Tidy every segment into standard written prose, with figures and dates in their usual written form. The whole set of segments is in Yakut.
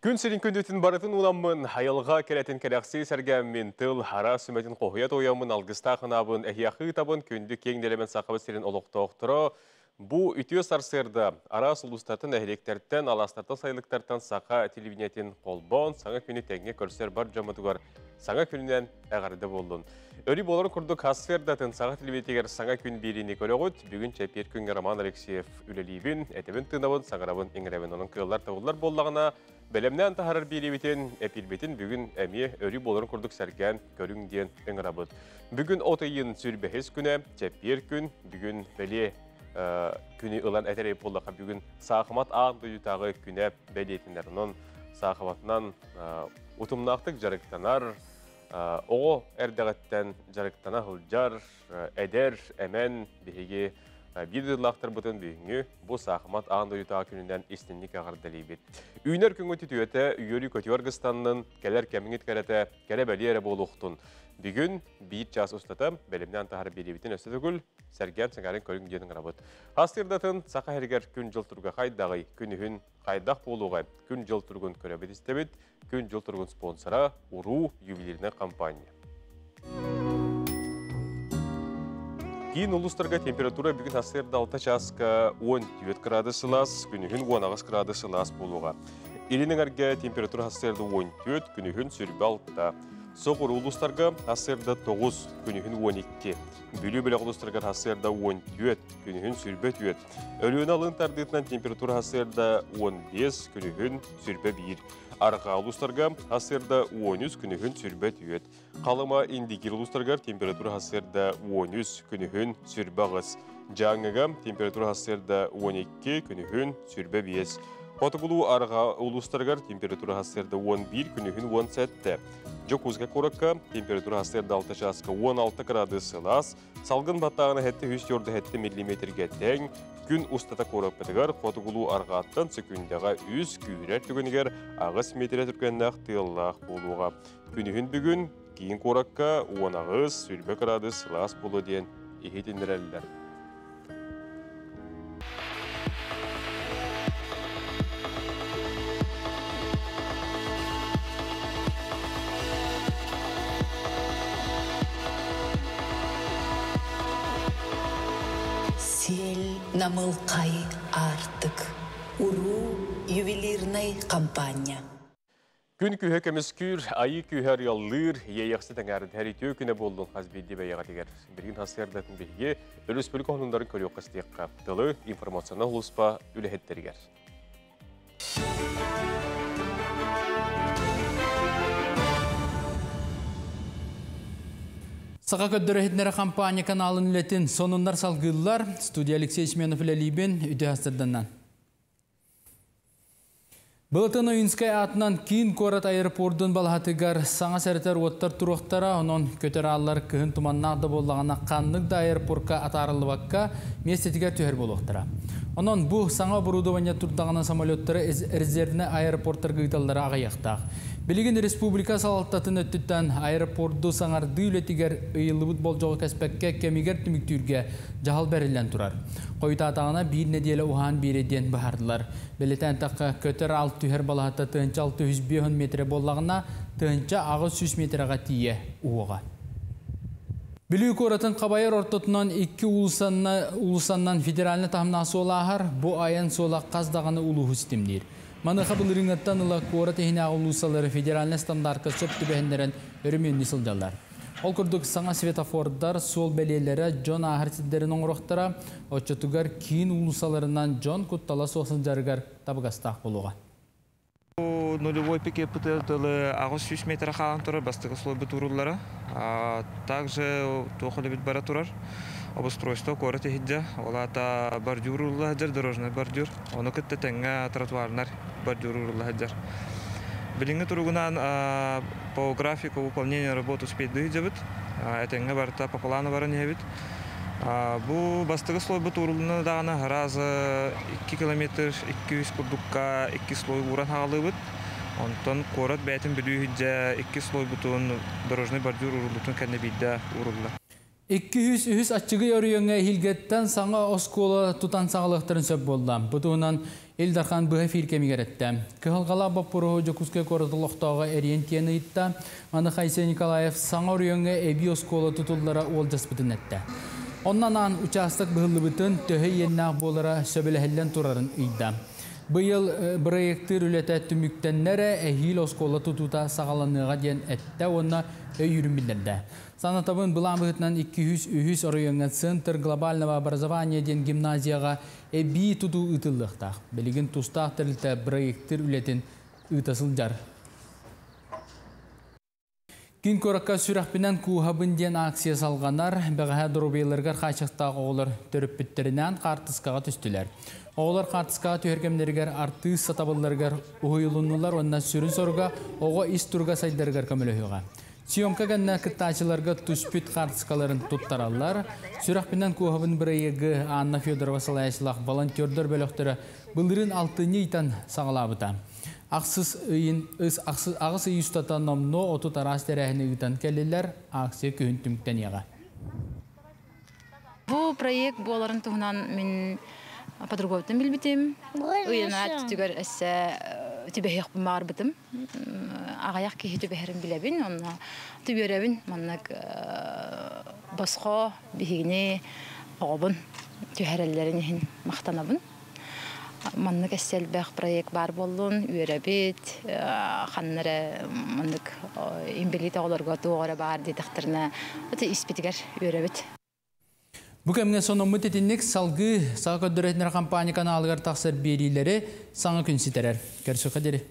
Күн сирин күндүтүн барытын уламмын, айылға кэрэтин кэрэхсии сэргээммин, тыл хара сүмэтин хоһуйа тоойоммун, алгыстаах анаабын, эһиэхэ ыытабын, күндү киэҥ нэлэмэн Сахабыт сирин олохтоохторо, бу үтүө сарсыарда араас улуустартан, нэһилиэктэртэн, алаастартан, сайылыктартан саха телевидениетин холбоон, саҥа күнү тэҥҥэ көрсөр бар дьоммутугар саҥа күнүнэн эҕэрдэ буоллун. Өрүү буоларын курдук сарсыардатын саха телевидениетигэр саҥа күн биэриини көрөҕүт. Бүгүн чэппиэр күҥҥэ Роман Алексеев үлэлиибин, этэбин тыынабын, саҥарабын, иҥэрэбин. Онон кыаллар табыллар буоллаҕына, бэлэмнээн таһарар биэриибитин, эпиирбитин бүгүн эмиэ өрүү буоларын курдук сэргээн көрүҥ диэн ыҥырабыт. Бүгүн от ыйын сүрбэһис күнэ, чэппиэр күн, бүгүн бэлиэ күнү ылан этэр буоллахха, бүгүн саахымат аан дойдутааҕы күнэ бэлиэтинэр. Онон саахыматынан утумнаахтык дьарыктанар, оҕо эрдэҕиттэн дьарыктана сылдьар, эдэр, эмэн биһиги биир дойдулаахтарбытын бүгүҥҥү бу саахымат аан дойдутааҕы күнүнэн истинник эҕэрдэлиибит. Үүнэр күҥҥүт үтүөтэ, үөрүү көтүөр гыстаннын, кэлэр кэмҥит кэрэтэ, кэрэ бэлиэ эрэ буолуохтун. Бүгүн биир час устата бэлэмнээн таһар биэриибитин өссө төгүл сэргээн сэҥээрин көрүҥ диэн ыҥырабыт. Хастыырдатын Саха сиригэр күн-дьыл туруга хайдаҕый, күнүһүн хайдах буолуоҕай? Күн-дьыл туругун көрөбүт истэбит. Күн-дьыл туругун спонсора Уруу ювелирная компания. Киин улуустарга температура бүгүн сарсыарда 6 чааска 14 градус сылаас, күнүһүн 18 градус сылаас буолуоҕа. Илин эҥэргэ температура сарсыарда 14, күнүһүн сүрбэ 6. Соҕуруу улуустарга сарсыарда 9, күнүһүн 12. Бүлүү бөлөх улуустарыгар сарсыарда 14, күнүһүн сүрбэ 4. Өлүөнэ алын тардыытынан температура сарсыарда 15, күнүһүн сүрбэ 1. Арҕаа улуустарга сарсыарда 13, күнүһүн сүрбэ 4. Халыма Индигир улуустарыгар температура сарсыарда 13, күнүһүн сүрбэ 8. Дьааҥыга температура сарсыарда 12, күнүһүн сүрбэ 5. Хотугулуу арҕаа улуустарыгар температура сарсыарда 11, күнүһүн 17. Дьокуускай куоракка температура сарсыарда 6 чааска 16 градус сылаас, салгын баттааҕына 747 миллиметргэ тэҥ, күн устата куораппытыгар хотугулуу арҕааттан сөкүүндэҕэ 3 күүрэр түгэнигэр 8 метрэ түргэннээх тыаллаах буолуоҕа. Күнүһүн бүгүн киин куоракка 18 сүүрбэ градус сылаас буолуо диэн иһитиннэрэллэр. Сиэл намылхай аартык. Уруу ювелирнай компания. Күн күүһэ көмүскүүр, айыы күүһэ арыаллыыр, иэйэхсит эҥээрдэр үтүө күнэ буоллун хас биирдии бэйэҕитигэр. Билигин сарсыардатын биһиги өрөспүүбүлүкэ сонуннарын көрүөххэ истиэххэ. Тылы информационнай улууспа үлэһиттэригэр. Саха көрдөрө компания каналын үлэтин сонуннар салгыыллар. Студия Алексей Сменов үлэлиибин үтүө сарсыарданнан. Былатын Ойунскай атынан киин куорат аэропордун балаһатыгар саҥа сэрэтэр уоттар туруохтара, онон көтөр ааллар кыһын туманнаах да буоллаҕына ханнык да аэропортка атаарыллыбакка миэстэтигэр түһэр буолуохтара. Онон бу саҥа оборудование турдаҕына самолеттары резервнэй аэропорттарга ыыталлара аҕыйахтаах. Билигин республика салалтатын өттүттэн аэропорду саҥардыы үлэтигэр ыйыллыбыт болдьоҕу кэспэккэ кэмигэр түмүктүүргэ дьаһал бэриллэн турар. Хойутаатаҕына биир нэдиэлэ уһаан биэрэ диэн быһаардылар. Бэлиэтээн эттэххэ, көтөр аал түһэр балаһата 1605 метрэ буоллаҕына, 1800 метрэҕэ тиийэ уһуоҕа. Бүлүү куоратын хабайар ортотунан икки уулуссаннан федеральнай таһымнаах суол ааһар, бу айан суола хас даҕаны улууһу ситимниир. Маныаха былырыыҥҥыттан ыла куорат иһинээҕи уулуссалары федеральнай стандартка сөп түбэһиннэрэн өрөмүөннүү сылдьаллар. Ол курдук саҥа светофордар, суол бэлиэлэрэ дьон ааһар сирдэрин оҥоруохтара, оччотугар киин уулуссаларынан дьон куттала суох сылдьарыгар табыгастаах буолуоҕа. Нулевой пике тылы 800 метр хаалан турар, бастакы слойбут ууруллара. Также туох үлэбит бара турар. Обустройство куорат иһиддьэ, ол аата бордюр уурулла сылдьар, дорожный бордюр. Ону кытта тэҥҥэ тротуарнар бордюр уурулла сылдьар. Билиҥҥи туругунан по графику выполнения работ успейдыы сылдьабыт. Этэҥҥэ барыта по плану баран иһэбит. Бу бастакы слойбут ууруллуна даҕаны раза 2 километр 200 курдукка 2 слой ууран хаалыыбыт. Онтон куорат бэйэтин Бүлүү иһиддьэ 2 слойбутун дорожный бордюр ууруллутун кэннэ биирдэ уурулла. 203 аччыгый оройуоҥҥа эһиилгэттэн саҥа оскуола тутан саҕалыахтарын сөп буолла. Бу туһунан Ил Дархан быһа эфир кэмигэр эттэ. Кыһалҕалаах боппуруоһу Дьокуускай куорат олохтооҕо эрийэн тиийэн ыйытта. Маныаха Айсен Николаев саҥа оройуоҥҥа эбии оскуола тутуллара уолдьаспытын эттэ. Онно анаан учаастак быһыллыбытын, төһө иэннээх буолара сөбүлэһиллэн турарын ыйда. Быйыл бырайыактыыр үлэтэ түмүктэннэ эрэ, эһиил оскуола тутуута саҕаланыаҕа диэн эттэ уонна өйүүрүн биллэрдэ. Санатабын, былаан быһыытынан 203 оройуоҥҥа Центр глобального образования диэн гимназияҕа эбии тутуу ыытыллыахтаах. Билигин тустаах тэрилтэ бырайыактыыр үлэтин ыыта сылдьар. Киин куоракка Сүрэхпинэн кууһабын диэн акция салҕанар. Бэҕэһээ доруобуйаларыгар хааччахтаах оҕолор төрөппүттэринээн хаартыскаҕа түстүлэр. Оҕолор хаартыскаҕа түһэр кэмнэригэр артыыс сатабылларыгар уһуйулуннулар уонна сүрүн соруга оҕо ис туруга сайдарыгар көмөлөһүөҕэ. Съемка кэннэ кыттааччыларга түспүт хаартыскаларын туттараллар. Сүрэхпинэн кууһабын бырайыагы Анна Федорова салайааччылаах волонтердар бөлөхтөрө былырыын алтынньы ыйтан саҕалаабыта. Ахсыс ыйын аҕыс ый устата номнуо 30 араас тэрээһини ыытан кэллилэр, акция күһүн түмүктэниэҕэ. Бу проект буоларын туһунан мин подругабыттан билбитим. Ыйына түгэр өссө түбэһиэхпин баҕарбытым. Аҕыйах киһи түбэһэрин билэбин, онно түбүөрэбин. Маннык босхо биһигини оҕобун түһэрэллэрин иһин махтанабын. Маннык өссө элбэх проект баар буоллун, үөрэбит, ханна эрэ маннык инбэлиит оҕолорго туох эрэ баар диэтэхтэринэ, испитигэр үөрэбит. Бу кэмҥэ сонуммут итинник салгыы Саха көрдөрөр компания каналыгар тахсар биэриилэри саҥа күн ситэрэр. Көрсүөххэ диэри.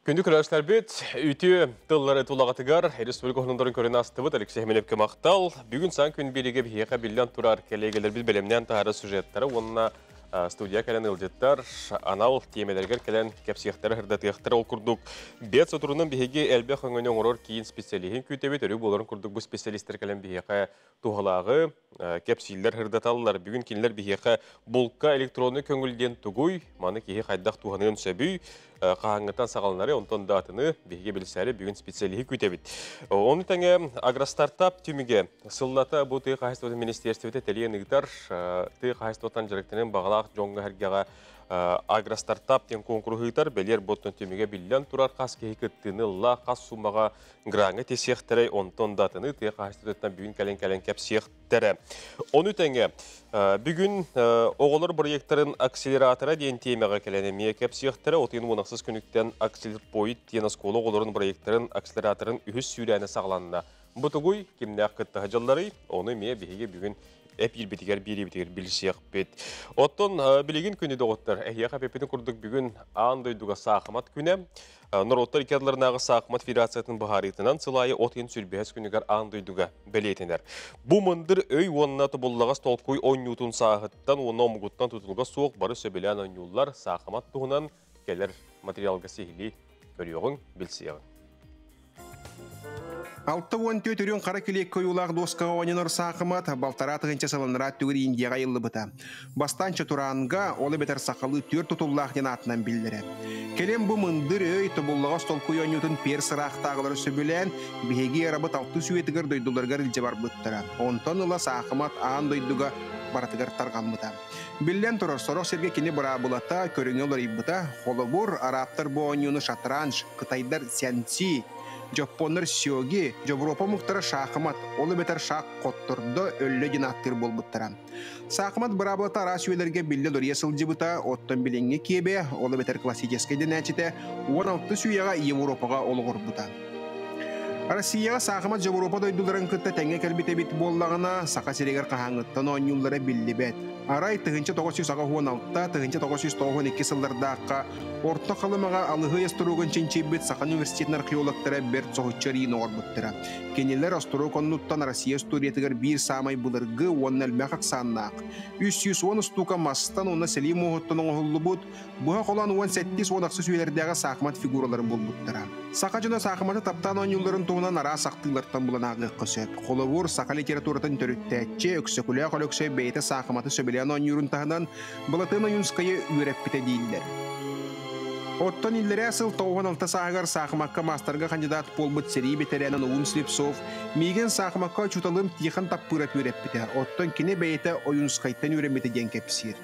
Күндү көрөөччүлэрбит, үтүө тыллары тулаҕытыгар республика уһуннарын көрөн астыбыт Алексей Хмелевке махтал. Бүгүн сан күн бириге биһиэхэ биллэн турар кэллиэгэлэрбит бэлэмнээн таһаарар сюжеттары уонна студия кэлэн ыалдьыттар анал тиэмэлэригэр кэлэн кэпсиэхтэрэ, сырдатыахтара. Ол курдук, бэт соторунан биһиги элбэх өҥөнү оҥорор киин специалиһин күүтэбит. Өрүү буоларын курдук бу специалистер кэлэн биһиэхэ туһалааҕы кэпсииллэр, сырдаталлар. Бүгүн кинилэр биһиэхэ булка электронный көҥүл диэн тугуй, маны киһи хайдах туһаныан сөбүй, хаһааҥҥыттан саҕаланары, онтон даатыны биһиги билсээри бүгүн специалиһи күүтэбит. Ону тэҥэ агростартап түмүгэ сыллата бу тыа хаһаайыстыбатын министерствота тэрийэн ыытар тыа хаһаайыстыбаттан дьарыктанан баҕалаах дьоҥҥо сэргэҕэ агростартап диэн куонкуруһу ыытар. Бэлиэр боттон түмүгэ биллэн турар, хас киһи кыттыыны ылла, хас суммаҕа граҥҥа тисиэхтэрэй, онтон датыны тыа хаһаайыстыбатыттан бүгүн кэлэн-кэлэн кэпсиэхтэрэ. Ону тэҥэ бүгүн оҕолор проекттарын акселератора диэн тиэмэҕэ кэлэн эмиэ кэпсиэхтэрэ. Отын уонахсыс күнүктэн Акселерпоид диэн оскуола оҕолорун проекттарын акселераторын үһүс сүүрээнэ саҕаланна. Бу тугуй, кимнээх кыттаһа дьалларый, ону эмиэ биһиги бүгүн эпиирбитигэр биэриибитигэр билсиэхпит. Оттон билигин күнү доҕоттор, эһиэхэ эппитин курдук бүгүн аан дойдуга саахымат күнэ. Норуоттар икки ардыларынааҕы саахымат федерациятын быһаарыытынан сыл аайы от ыйын сүрбэһэс күнүгэр аан дойдуга бэлиэтэнэр. Бу мындыр өй уонна тобуллаҕас толкуй оонньуутун сааһыттан уонна омугуттан тутулуга суох бары сөбүлээн оонньууллар. Саахымат туһунан кэлэр материалга сиһилии көрүөҕүҥ, билсиэҕиҥ. 64 үрүҥ хара килиэккэ ойуулаах дуоскаҕа оонньонор саахымат балтараа тыһыынча сылыннара түгэр Индияҕа айыллыбыта. Бастаан Чатуранга, ол эбэтэр сахалыы түөрт тутуллаах диэн аатынан биллэрэ. Кэлин бу мындыр өй тобуллаҕас толкуй оонньуутун перс ыраахтааҕылары сөбүлээн, биһиги эрабыт алтыс үйэтигэр дойдуларыгар илдьэ барбыттара. Онтон ыла саахымат аан дойдуга барытыгар тарҕаммыта. Биллэн турар, сорох сиргэ кини быраабылата, көрүҥэ уларыйбыта. Холобур, арабтар бу оонньууну шатранж, кытайдар сянци, дьоппуоннар сёги, Дьобуруопа омуктара шахмат, ол эбэтэр шах хоттордо, өллө диэн ааттыыр буолбуттара. Саахымат быраабылата араас үйэлэргэ биллэ уларыйа сылдьыбыта, оттон билиҥҥи киэбэ, ол эбэтэр классическай дэнээччитэ, 16 үйэҕэ Европаҕа олоҕурбута. Россияҕа саахымат Дьобуруопа дойдуларын кытта тэҥҥэ кэлбит эбит буоллаҕына, Саха сиригэр хаһааҥҥыттан оонньууллара биллибэт. Арай 1986-1992 сыллардаахха Орто Халымаҕа Алыһый остуруогун чинчийбит Саха университетын археологтара бэрт соһуччу арыйыыны оҥорбуттара. Кинилэр остуруок оннуттан Россия историятыгар биир саамай былыргы уонна элбэх ахсааннаах 310 устуука мастан уонна сэлии муоһуттан оҥоһуллубут быһа холоон 17-18 үйэлэрдээҕи саахымат фигураларын булбуттара. Саха дьоно саахыматы таптаан оонньуулларын туһунан араас ахтыылартан булан ааҕыахха сөп. Холобур, саха литературатын төрүттээччи Өксөкүлээх Өлөксөй бэйэтэ саахыматы сөбүлээн оонньуурун таһынан Былатыан Ойуунскайы үөрэппитэ дииллэр. Оттон иллэрээ сыл 96 сааһыгар саахымакка маастарга кандидат буолбут сэрии бэтэрээнэ Наум Слепцов миигин саахымакка учууталым Тихон Таппыров үөрэппитэ, оттон кини бэйэтэ Ойуунскайтан үөрэммитэ диэн кэпсиир.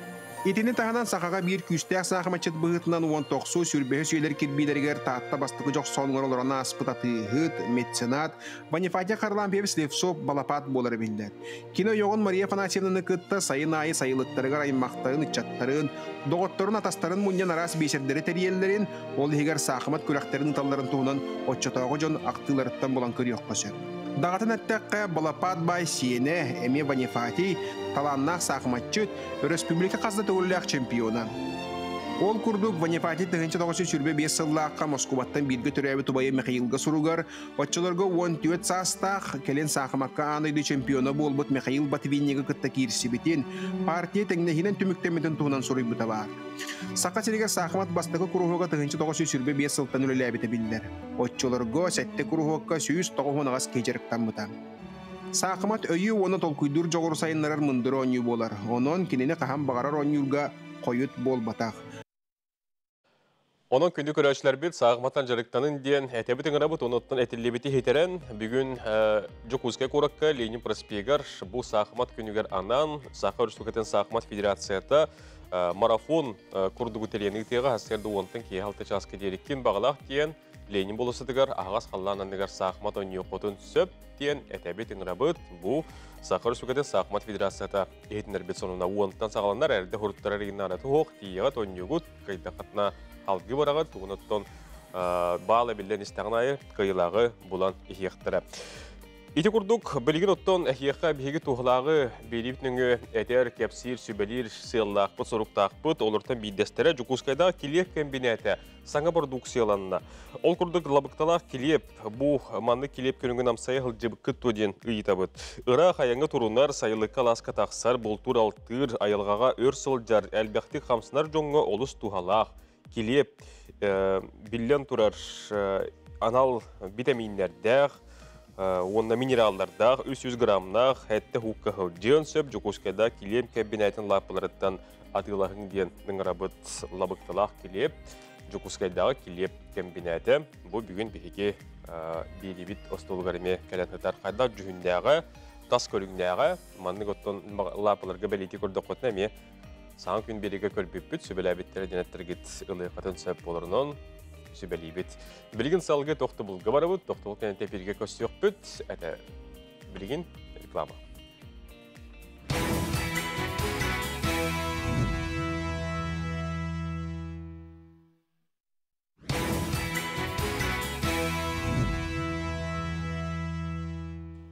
Итини таһынан сахаҕа биир күүстээх саахыматчыт быһыытынан 19 сүүрбэһис үйэлэр кирбиилэригэр Таатта бастакы дьохсоонугар олорон ааспыт атыыһыт, меценат Ванифатий Харлампьевич Слепцов балапаат буолара биллэр. Кини ойоҕун Мария Афанасьевнаны кытта сайын аайы сайылыктарыгар аймахтарын, ыччаттарын, доҕотторун, атастарын мунньан араас биэчэрдэри тэрийэллэрин, ол иһигэр саахымат күрэхтэрин ыыталларын туһунан оччотооҕу дьон ахтыыларыттан булан көрүөххэ сөп. Даҕатан эттэххэ, Балапаат баай сиэнэ, эмиэ Ванифатий, талааннаах саахыматчыт, өрөспүүбүлүкэ хас да төгүллээх чемпиона. Ол курдук, Ванифатий 1925 сыллаахха Москубаттан бииргэ төрөөбүт убайа Михаилга суругар Оччолорго 14 саастаах, кэлин саахымакка аан дойду чемпиона буолбут Михаил Ботвиннигы кытта киирсибитин, партия тэҥнэһиинэн түмүктэммитин туһунан суруйбута баар. Саха сиригэр саахымат бастакы куруһуога 1925 сылтан үлэлээбитэ биллэр. Оччолорго сэттэ куруһуокка 198 киһи дьарыктаммыта. Саахымат өйү уонна толкуйдуур дьоҕуру сайыннарар мындыр оонньуу буолар. Онон кинини хаһан баҕарар оонньуурга хойут буолбатах. Онон күндү көрөөччүлэрбит саахыматтан дьарыктанын диэн этэбит ыҥырабыт, онуттан этиллибити иһитэрэн бүгүн Дьокуускай куоракка Ленин проспегар бу саахымат күнүгэр анаан Саха Өрөспүүбүлүкэтин саахымат федерацията марафон курдугу тэрийэн ыытыаҕа сарсыарда уонтан киэһэ алта чааска диэри ким баҕалаах диэн Ленин болуоссатыгар аһаҕас халлаан анныгар саахымат оонньуоххутун сөп диэн этэбит ыҥырабыт. Бу Саха Өрөспүүбүлүкэтин саахымат федерацията иһитиннэрбит сонуна уонтан саҕаланар эрдэ хуруттарар ыйыннаана туһуох тиийэҕит оонньуугут кыайдаххытына алгыы бараҕыт, тугунуттан баал эбиллэн истэҕин аайы кыайыылааҕы булан иһиэхтэрэ. Ити курдук, билигин оттон эһиэхэ биһиги туһалааҕы биэриибит нөҥүө этэр, кэпсиир, сүбэлиир сыаллаахпыт, соруктаахпыт. Олортон биирдэстэрэ Дьокуускайдаах килиэп кэмбинээтэ саҥа бородууксуйаланна. Ол курдук лабыкталаах килиэп бу маннык килиэп көрүҥүн амсайа сылдьыбыккыт дуо диэн ыйытабыт. Ыраах айаҥҥа турунар, сайылыкка алааска тахсар, бултуур-алтыыр, айылҕаҕа өр сылдьар, элбэхтик хамсанар дьоҥҥо олус туһалаах килиэп биллэн турар анал битэмииннэрдээх уонна минераллардаах 300 граммнаах эттэ хуукка сылдьыан сөп Дьокуускайда килиэп кэбинээтин лааппыларыттан атыылаһыҥ диэн ыҥырабыт лабыкталаах килиэп Дьокуускайдааҕы килиэп кэмбинээтэ бу бүгүн биһиги биэрибит остуолугар эмиэ кэлэн сытар. Хайдах дьүһүннээҕэ, тас көрүҥнээҕэ, маннык оттон лааппыларга бэлиэтии көрдөххүтүнэ эмиэ саҥа күн биэриигэ көрбүппүт, сүбэлээбиттэрэ диэн эттэргит ылыаххытын сөп буоларынан сүбэлиибит. Билигин салгыы тохтобулга барабыт, тохтобул кэнниттэн эфиргэ көрсүөхпүт. Это билигин реклама.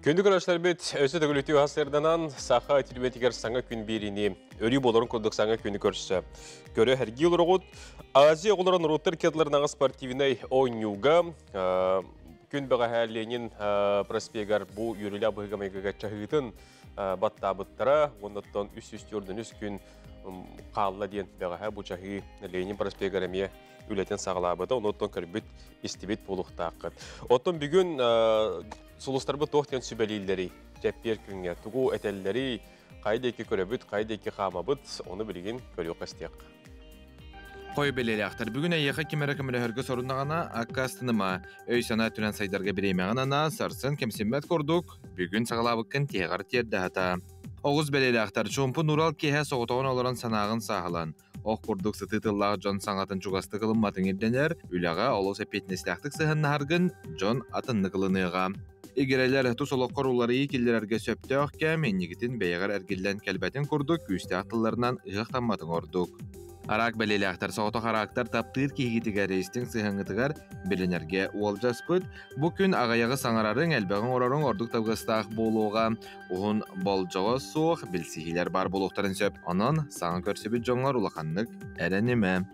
Күндү көрөөччүлэрбит, өссө төгүлүтүү сырданан саха тилбэтигэр саҥа күн биэриини өрүү буоларын курдук саҥа күнү көрсө. Көрө хэргии олороҕут. Азия оҕолоро норуоттар кыатларынаҕа спортивнай оонньууга күн бэҕэһээ Ленин проспегар бу үөрүүлээх быһыыга-майгыга чаһыытын баттаабыттара. Уоннаттан 304 күн хаалла диэн бэҕэһээ бу чаһыы Ленин проспегар эмиэ үлэтин саҕалаабыта. Онуттан көрбүт, истибит буолуохтааххыт. Оттон бүгүн сулустарбыт туох диэн сүбэлииллэрий? Чэппиэр күҥҥэ тугу этэллэрий? Хайа диэки көрөбүт, хайа диэки хаамабыт? Ону билигин көрүөххэ истиэх. Хой бэлиэлээхтэр бүгүн эйиэхэ ким эрэ көмөлөһөргө соруннаҕына аккаастаныма. Өй-санаа өттүнэн сайдарга бириэмэҕин анаа, сарсын кэмсиммэт курдук, бүгүн саҕалаабыккын тиһэҕэр тиэрдэ сатаа. Оҕус бэлиэлээхтэр чуумпу нуурал киэһэ соҕотоҕун олорон санааҕын сааһылан. Ох курдук сытыы тыллаах дьон саҥатын чугастык ылымматыҥ ирдэнэр, үлэҕэ олус эппиэтинэстээхтик сыһыаннаһаргын дьон атыннык ылыныаҕа. Игирэлэр тус олоххор уларыйыы киллэрэргэ сөптөөх кэм иннигитин бэйэҕэр эргиллэн кэлбэтин курдук күүстээх тылларынан ыһыахтамматыҥ ордук. Араак бэлиэлээхтэр соҕотох араактар таптыыр киһигитигэр истиҥ сыһыаҥҥытыгар билинэргэ уолдьаспыт. Бу күн аҕыйаҕы саҥарарыҥ, элбэҕи оҥороруҥ ордук табыгастаах буолуоҕа. Уһун болдьоҕо суох билсиһиилэр баар буолуохтарын сөп. Онон саҥа көрсүбүт дьоҥҥор улаханнык эрэнимэ.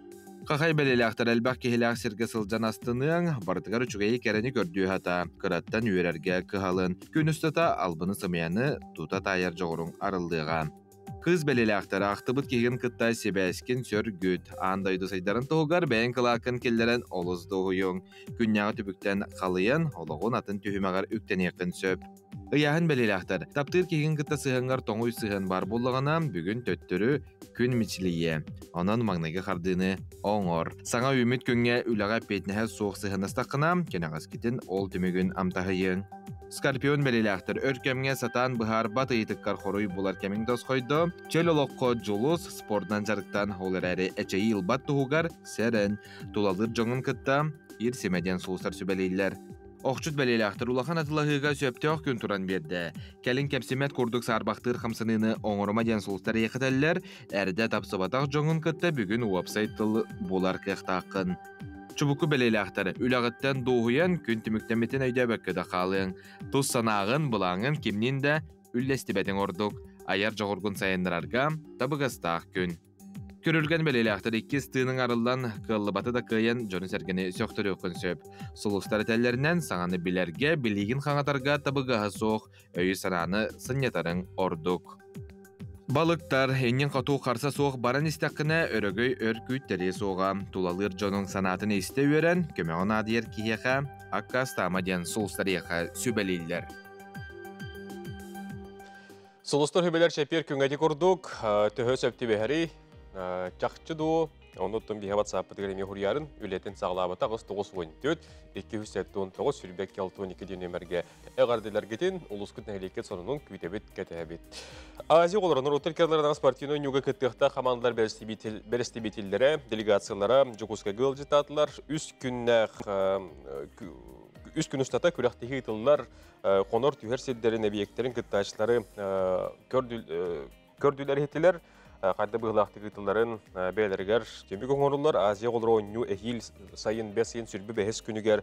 Хахай бэлиэлээхтэр элбэх киһилээх сиргэ сылдьан астыныаҥ, барытыгар үчүгэйи кэрэни көрдүү сатаа, кыраттан үөрэргэ кыһалын, күн устата албыны-сымыйаны тута таайар дьоҕуруҥ арыллыаҕа. Кыыс бэлиэлээхтэр ахтыбыт киһигин кытта сибээскин сөргүт, аан дойду сайдарын туһугар бэйэҥ кылааккын киллэрэн олус дуоһуйуҥ. Күннээҕи түбүктэн халыйан, олоҕун атын түһүмэҕэр үктэниэххин сөп. Ыйааһын бэлиэлээхтэр таптыыр киһигин кытта сыһыаҥҥар тоҥуй сыһыан баар буоллаҕына, бүгүн төттөрү күн мичилийиэ. Онон маҥнайгы хардыыны оҥор. Саҥа үүммүт күҥҥэ үлэҕэ эппиэтинэһэ суох сыһыаннастаххына, кэнэҕэскитин ол түмүгүн амтаһыйыаҥ. Скорпион бэлиэлээхтэр өр кэмҥэ сатаан быһаарбат ыйытыккар хоруй булар кэмиҥ тосхойдо. Чөл олоххо дьулус, спордунан дьарыктан, ол эрээри эчэйии ылбат туһугар сэрэн, тулалыыр дьоҥун кытта ир симэ диэн сулустар сүбэлииллэр. Охчут бэлиэлээхтэр улахан атылаһыыга сөптөөх күн туран биэрдэ. Кэлин кэпсимэт курдук саарбахтыыр хамсаныыны оҥорума диэн сулустар эйэхэтэллэр, эрдэ тапсыбатах дьоҥун кытта бүгүн уопсай тыл булар кыахтааххын. Чубуку бэлиэлээхтэр үлэҕиттэн дуоһуйан күн түмүктэммитин өйдөөбөккө да хаалыаҥ. Тус санааҕын, былааҥҥын кимниин да үллэстибэтиҥ ордук. Айар дьоҕургун сайыннарарга табыгастаах күн. Күрүлгэн бэлиэлээхтэр иккис тыыныҥ арыллан, кыаллыбаты да кыайан дьону-сэргэни сөхтөрүөххүн сөп. Сулустар этэллэринэн, саҥаны билэргэ, билиигин хаҥатарга табыгаһа суох, өйү-санааны сынньатарыҥ ордук. Балыктар, иннин хоту харса суох баран истэххинэ, өрөгөй өр күүттэриэ суоҕа. Тулалыыр дьонуҥ санаатын истэ үөрэн, көмөҕө наадыйар киһиэхэ аккаастаама диэн сулустар сүбэлииллэр. Сулустар хүбэлэр чэппиэр күҥҥэ курдук, төһө сөп түбэһэрий, чахчы дуу, оннуттан биһэ WhatsApp-пытыгар эмиэ хуруйарын үлэтин саҕалаабыта 994 279 22 диэн нүөмэргэ эҕэрдэлэргитин улуускут нэһилиэккит сонунун күүтэбит кэтэһэбит. Азия оҕолоро норуоттар икки спортивнай оонньууга кыттыахтаах хамаандалар бэрэстэбиитэллэрэ, делегациялара Дьокуускайга ыалдьыттаатылар. Үс күннээх үс күн устата күрэхтэһии ыытыллар хонор түһэр сирдэрин, эбийиэктэрин кыттааччылары көрдүлэр иһиттилэр. Хайда быһыылаахтык ыытылларын бэйэлэригэр түмүк оҥоруллар. Азия оҕолоро оонньуу эһиил сайын 5 ыйын 25 күнүгэр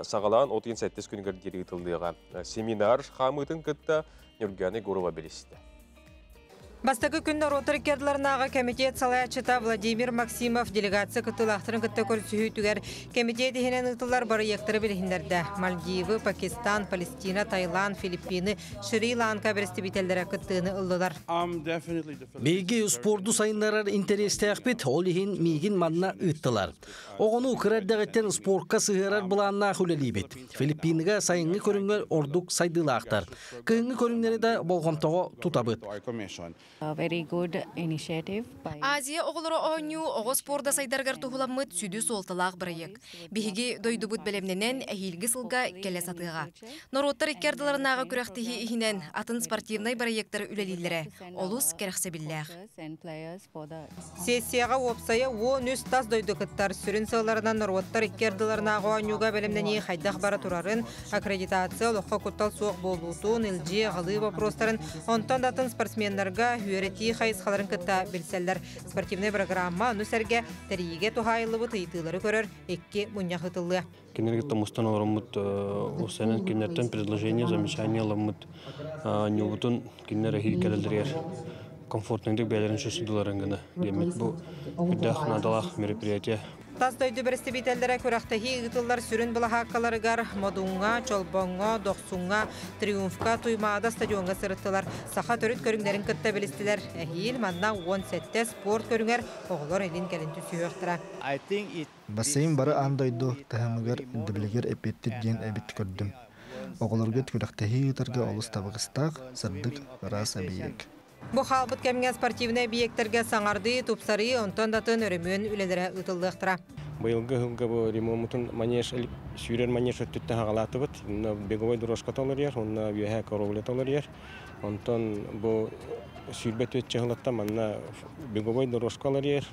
саҕалаан 37 күнүгэр диэри ыытыллыаҕа. Семинар хаамыытын кытта Нюргана Егорова билистэ. Бастакы күн норуоттар икки комитет салайааччыта Владимир Максимов делегация кыттыылаахтарын кытта көрсүһүүтүгэр комитет иһинэн ыытыллар бырайыактары билиһиннэрдэ. Мальдивы, Пакистан, Палестина, Таиланд, Филиппины, Шри-Ланка бэрэстэбиитэллэрэ кыттыыны ыллылар. Биһиги спорду сайыннарар интэриэстээхпит, ол иһин миигин манна ыыттылар. Оҕону кыра эрдэҕиттэн спортка сыһыарар былааннаах үлэлиибит. Филиппиныга сайыҥҥы көрүҥҥэ ордук сайдыылаахтар. Кыһыҥҥы көрүҥнэри да болҕомтоҕо тутабыт. Азия оҕолоро оонньуу оҕо спорда сайдарыгар туһуламмыт сүдү суолталаах бырайыак. Биһиги дойдубут бэлэмнэнэн эһиилги сылга кэлэ сатыаҕа. Норуоттар икки ардыларынааҕы күрэхтэһии иһинэн атын спортивнай бырайыактар үлэлииллэрэ олус кэрэхсэбиллээх. Сессияҕа уопсайа 13 тас дойду кыттар. Сүрүн сыалларынан норуоттар икки ардыларынааҕы оонньууга бэлэмнэнии хайдах бара турарын, аккредитация, олоххо куттал суох буолуутун, илдьии, аҕалыы боппуруостарын, онтон да атын спортсменнарга үөрэтии хайысхаларын кытта билсэллэр. Спортивнай программа ону сэргэ тэрийиигэ туһаайыллыбыт ыйытыылары көрөр икки мунньах ыытыллыа. Кинилэргэ мустан олороммут усанан кинилэртэн предложение, замечание аламмыт ньуубутун кинилэр эһиил кэлэллэригэр комфортныйдык бэйэлэрин чувствуйдуларын гына диэммит бу үрдээх наадалаах мероприятие. Тас дойду бэрэстэбиитэллэрэ күрэхтэһии ыытыллар сүрүн былаһааккаларыгар Модуҥҥа, Чолбоҥҥо, Дохсуҥҥа, Триумфка, Туймаада стадиоҥҥа сырыттылар. Саха төрүт көрүҥнэрин кытта билистилэр. Эһиил манна 17 спорт көрүҥэр оҕолор илин-кэлин түсүһүөхтэрэ. Бассейн бары аан дойду таһымыгар ирдэбилигэр эппиэттиир диэн эбит көрдүм. Оҕолорго күрэхтэһии ыытарга олус табыгастаах, сырдык, ыраас эбийиэк. Бу хаалбыт кэмҥэ спортивнай эбийиэктэргэ саҥардыы, тупсарыы, онтон да атын өрөмүөн үлэлэрэ ыытыллыахтара. Быйылгы сылга бу ремонтун манеж, сүүрэр манеж өттүттэн саҕалаатыбыт. Беговой дорожка толоруйар, онно үөһэ кровля толоруйар. Онтон бу 24 чыһылаттан манна беговой дорожка олоруйар,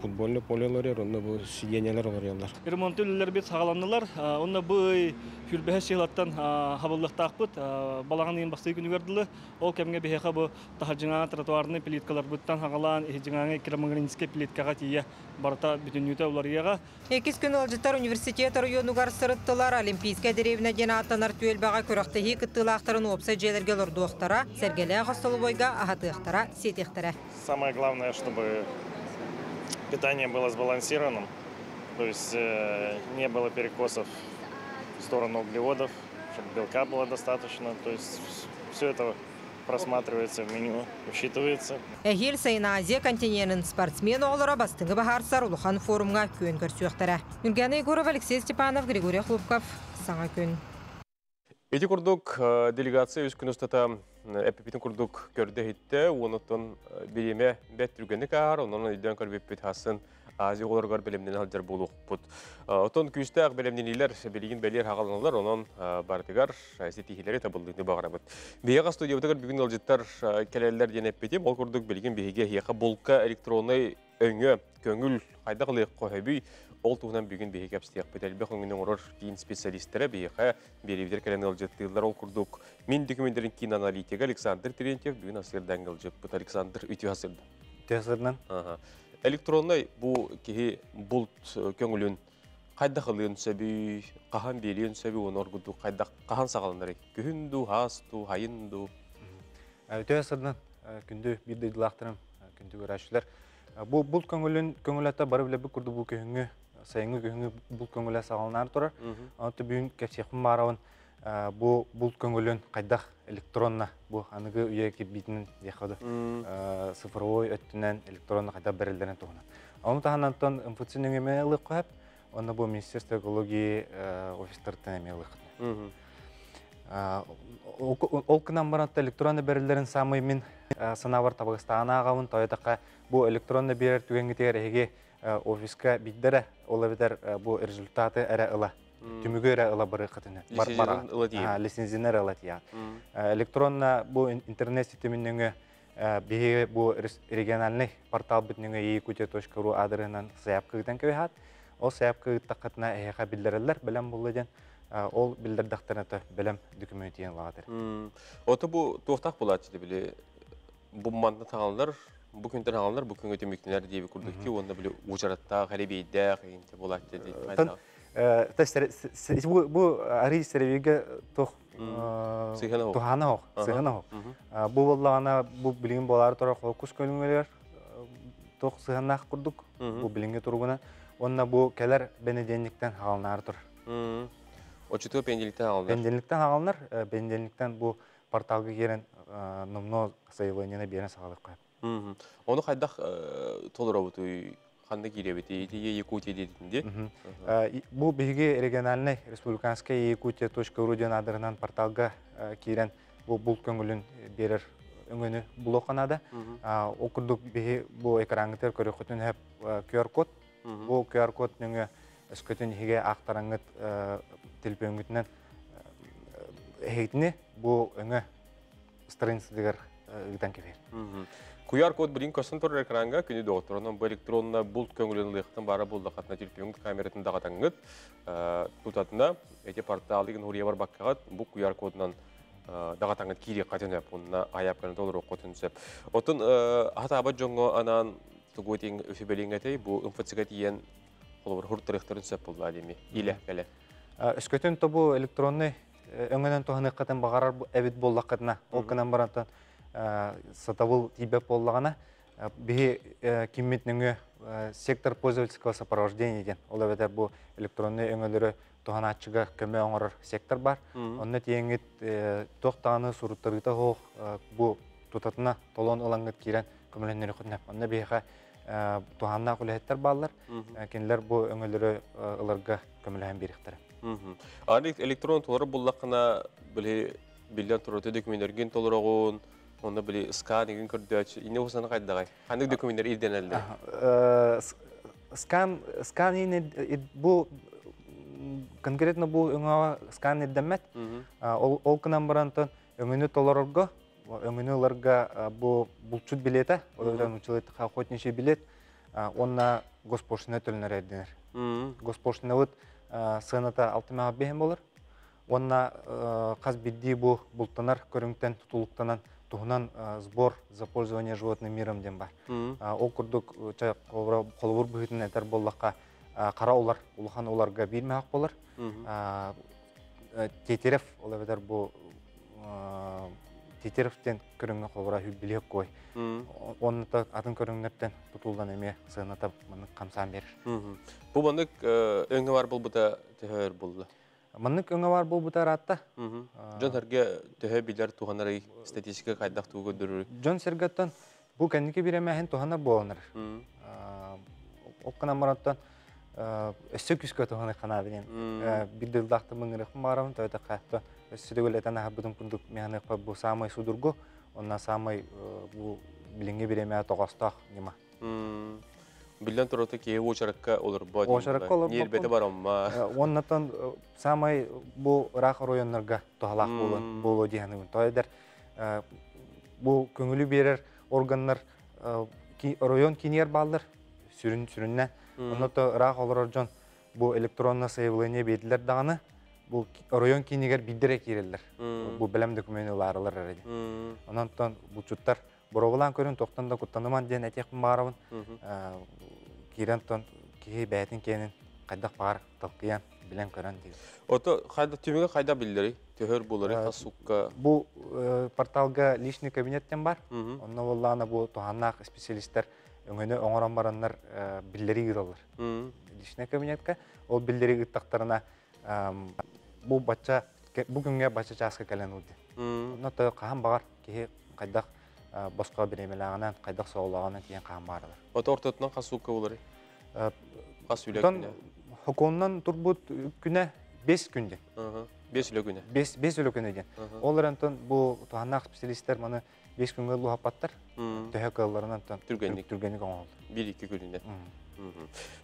футбольный поле олоруйар, онно бу сиденьелер олоруйаллар. Ремонт үлэлэр саҕаланнылар. Онно бу хүрбэһэ сыйлаттан хабыллыктаахпыт. Балаҕан ыйын бастакы күнүгэр дылы. Ол кэмҥэ биһиэхэ бу таһырдьаҥаҥа тротуарный плиткаларбыттан хагалаан, иһирдьэҥээҥи керамогранитскай плиткаҕа тиийэ барыта бүтүннүүтэ уларыйыаҕа. Иккис күн ыалдьыттар университет оройуонугар сырыттылар. Олимпийскай дэриэбинэ диэн ааттанар түөлбэҕэ күрэхтэһии кыттыылаахтарын уопсай дьиэлэргэ олордуохтара, сэргэлээх остолобуойга аһатыахтара, сиэтиэхтэрэ. Самое главное, чтобы питание было сбалансированным, то есть не было перекосов в сторону углеводов, чтобы белка было достаточно. То есть все это. просматривается в меню, учитывается. Эһиил сайын Азия континенын спортсмен оҕолоро бастыҥы быһаарсар улахан форумҥа күөн көрсүөхтэрэ. Нюргана Егорова, Алексей Степанов, Григорий Хлопков. Саҥа күн. Ити курдук делегация үс күн устата эппитин курдук көрдө-иһиттэ, уонуттан бириэмэ бэт түргэнник ааһар, онон өйдөөн көрбүппүт хасын Азия оҕолоругар бэлэмнэнэ сылдьар буолуохпут. Отон күүстээх бэлэмнэниилэр билигин бэлиэр хаҕаланалар, онон барытыгар ситиһиилэри табыллыыны баҕарабыт. Биһиэхэ студиябытыгар бүгүн ыалдьыттар кэлэллэр диэн эппитим, ол курдук билигин биһиги эһиэхэ булка электроннай өҥө, көҥүл хайдах ылыахха сөбүй, ол туһунан бүгүн биһиги кэпсэтиэхпит. Элбэх өҥөнү оҥорор киин специалистэрэ биһиэхэ биэриибитигэр кэлэн ыалдьыттыыллар. Ол курдук мин документарын киин аналитига Александр Терентьев бүгүн асырдан ыалдьыппыт. Александр, үтүө асырда. Үтүө асырдан. Электроннай бу киһи булт көҥүлүн хайдах ылыан сөбүй, хаһан биэриэн сөбүй, оны оргутуу хайдах хаһан саҕаланарый? Күһүн дуу, хаас дуу, хайын дуу? Үтүө асырдан күндү биир дойдулаахтарым, күндү көрөөччүлэр. Бу булт көҥүлүн көҥүлэтэ бары билэбит курдук бу күһүҥҥү сайыҥҥы күһүҥҥү булт көҥүлэ саҕаланаар турар. Онто бүгүн кэпсиэхпин баарабын бу булт көҥүлүн хайдах электронно бу аныгы үйэ кирбиитинэн диэххэ цифровой өттүнэн электронно хайдах бэриллэрин туһунан. Ону таһынан МФЦ нөҥүө ылыахха сөп. Онно бу Министерство экологии офистартан эмиэ ылыахха. Ол гынан баран электронно бэриллэрин самый мин санаабар табыгастааҕын ааҕабын. Тоойотохха бу электронно биэрэр түгэҥҥитигэр эһиги офиска биддэрэ ол эбэтэр бу результаты эрэ ыла түмүгү эрэ ыла барыаххытына лицензияны эрэ ыла тиийэҕит. Электронно бу интернет ситимин нөҥүө биһиги бу региональный порталбыт нөҥүө якутия.ру аадырыһынан заявка ыытан кэбиһаат. Ол заявка ыыттаххытына эһиэхэ биллэрэллэр бэлэм буолла диэн ол биллэрдэхтэринэ то бэлэм документ лаҕатыр. Ото бу туохтаах булааччы били бу манна таҥаллар бу күнтэн хааллар бу күҥҥэ түмүктэнэр диэби курдук ки уонна били уучараттаах эребейдээх инте булааччы ди бу арый серебиге туох тухана ох сыһана ох бу боллаҕына бу билигин буолаары турар холкус көлүҥөлөр туох сыһаннаах курдук бу билиҥҥи туругунан уонна бу кэлэр бэнидиэнньиктэн хаалнаары турар. Очутуо пенделиктен хаалнар. Пенделиктен хаалнар, пенделиктен бу порталга киирэн номно заявлениены биэрэн саҕалыахха. Ону хайдах толоробутуй, ханна киирэбитий, ити Якутия диэтин ди? Бу биһиги региональный республиканская якутия.ру диэн аадырынан порталга киирэн бу булт көҥүлүн биэрэр өҥөнү булуохха наада. Ол курдук биһи бу экраҥҥытыгар көрүөххүтүн сөп QR-код. Бу QR-код нөҥүө өскөтүн иһигэ аахтараңҥыт телефоҥҥутунан эһигитини бу өҥө страницатыгар ыытан кэбиһэр. QR-код билин көстөн турар экранга күнү доҕотторунан бу электронна булт көҥүлүн ылыахтан баара буллахатына телефон камератын даҕатаҥҥыт тутатына эти порталыгын хуруйа барбаккаҕыт бу QR-кодунан даҕатаҥҥыт киириэххитин сөп уонна айаапканы толоруоххутун сөп. Оттон хатаабат дьоҥҥо анаан тугу этиҥ үсүбэлиҥ этэй бу МФЦ-га тиийэн холобур хуртарыахтарын сөп булла деми илэ кэлэ. Өскөтүн тобу электронный өҥөнөн туһаныаххытын баҕарар эбит буоллаххытына, ол гынан барантан сатабыл тиийбэт буоллаҕына, биһи киммит нөҥүө сектор пользовательского сопровождения диэн, ол эбэтэр бу электронный өҥөлөрү туһанааччыга көмө оҥорор сектор бар. Онно тиийэҥҥит туох даҕаны суруттарыыта суох бу тутатына толон ылаҥҥыт киирэн көмөлөннөрүөххүтүнэ. Онно биһиэхэ туһааннаах үлэһиттэр бааллар. Кинилэр бу өҥөлөрү ыларга көмөлөһөн биэриэхтэрэ. Аны электрон толору буллаххына били биллэн турар документэргин толороҕун, онно били скан игин көрдөөчү, инне усаны хайдаҕай? Ханнык документтар ирденеллер? Скан скан бу конкретно бу өҥөҕө скан ирдэммэт. Ол гынан барантан өҥөнү толорорго, өҥөнү ыларга бу булчут билета, ол эбэтэр охотничий билет, уонна госпошлина төлөнөр ирдэнэр. Госпошлинабыт сыаната 6 биһин болар. Уонна хас биирдии бу бултанар көрүҥтэн тутулуктанан туһунан сбор за пользование животным миром диэн бар. Ол курдук холобур быһыытынан этэр буоллахха хара улар, улахан уларга биир мөһөх болар. Тетерев, ол эбэтэр бу Тетерев диэн көрүҥҥэ холобура билиэк кой. Онно атын көрүҥнэртэн тутуллан эмиэ сыаната маннык хамсаан берер. Бу маннык өҥө бар булбута төһөр булла? Маннык өҥө бар буолбута ыраатта. Дьон сэргэ төһө билэр туһанарый, статистика хайдах тугу көрдөрөрүй? Дьон сэргэттэн бу кэнники бириэмэһин туһанар буоланар. Ол гынан барантан өссө күүскэ туһаны ханаабинен бир дылдаахты мыңырыхпын баарабын тоойто хаатта өссө төгүл этэн аһарбытым курдук механыхпа бу самай судургу онна самай бу билиҥҥи бириэмэ тоҕоостоох ньыма. Биллэн турар, киһи уочаракка олорбот. Уочаракка олорбот. Ньиэрбэтэ барамма. Оннотон самай бу ыраах оройоннорго туһалаах буолуо диэханыбын. Тоойдер бу көҥүлү биэрэр органнар оройон киниэр бааллар сүрүн сүрүннэ. Онно ыраах олорор дьон бу электронно заявление биэрдилэр даҕаны бу оройон киинигэр биирдэрэ киирэллэр. Бу бэлэм документы ылаарылар эрэ. Онон булчуттар боруобалаан көрүн тохтон да куттаныман диэн этиэхпин баарабын. Киирэн тон киһи бэйэтин киэнин хайдах баар талкыйан билэн көрөн диир. Ото хайда түмүгө хайда биллери төһөр булары хасукка Бу порталга личный кабинеттен бар. Онно боллаана бу туһаннаах специалисттер өҥөнү оҥорон бараннар биллери ыыталлар. Личный кабинетка ол биллери ыыттахтарына бу бачча бу күҥҥэ бачча чааска кэлэн ылды. Онно то хаһан баҕар киһи хайдах босхо бириэмэлээҕинэн, хайдах соолооҕунан тиийэн хаһан баарылар. Ото ортотунан хасукка булары? Хас үлэ күнэ? Хокуоннан турбут күнэ 5 күн диэн. 5 үлэ күнэ. 5 үлэ күнэ диэн. Ол эрэн бу туһаннаах специалисттер маны 5 күҥҥэ луһаппаттар. Төһө кыалларынан түргэнник түргэнник оҥоһуллар. 1-2 күнүнэн.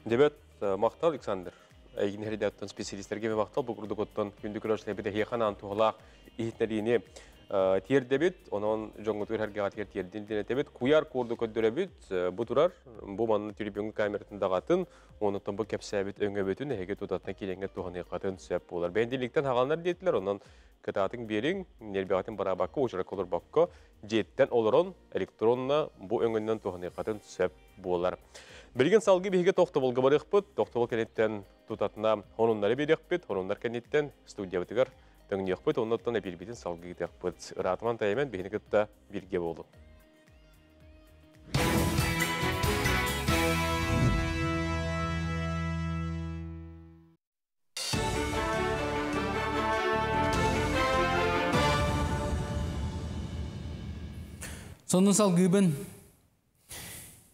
Дебет мактал Александр. Эйгин херидаттан специалисттерге мактал бу курдук оттон күндү көрөшле бит хихан антуһалаах иһитнериини тиэрдэбит, онон жоңгутур хәргәгә тиэр тиэрдин динетебит, куяр курду көддөрөбүт, бу турар, бу манны түрбүнгү камератын дагатын, онуттан бу кепсәбит өңөбөтүн эһеге тутатна киленге туханыйкатын сөп болар. Бәндиликтен хагалнар диетилер, онон кытаатын бериң, нербягатын барабакка, учара колор бакка, жеттен олорон электронна бу өңөннөн туханыйкатын сөп болар. Билген салгы биһиге тохтоболга барыхпыт, тохтобол кенеттен тутатына хонуннары берехпит, хонуннар кенеттен студиябытыгар төңнүйөкпүт, оннуттан эпилбитин салгы китекпит. Ыраатыман таймен биһини кытта бирге болду. Сонун салгыбын.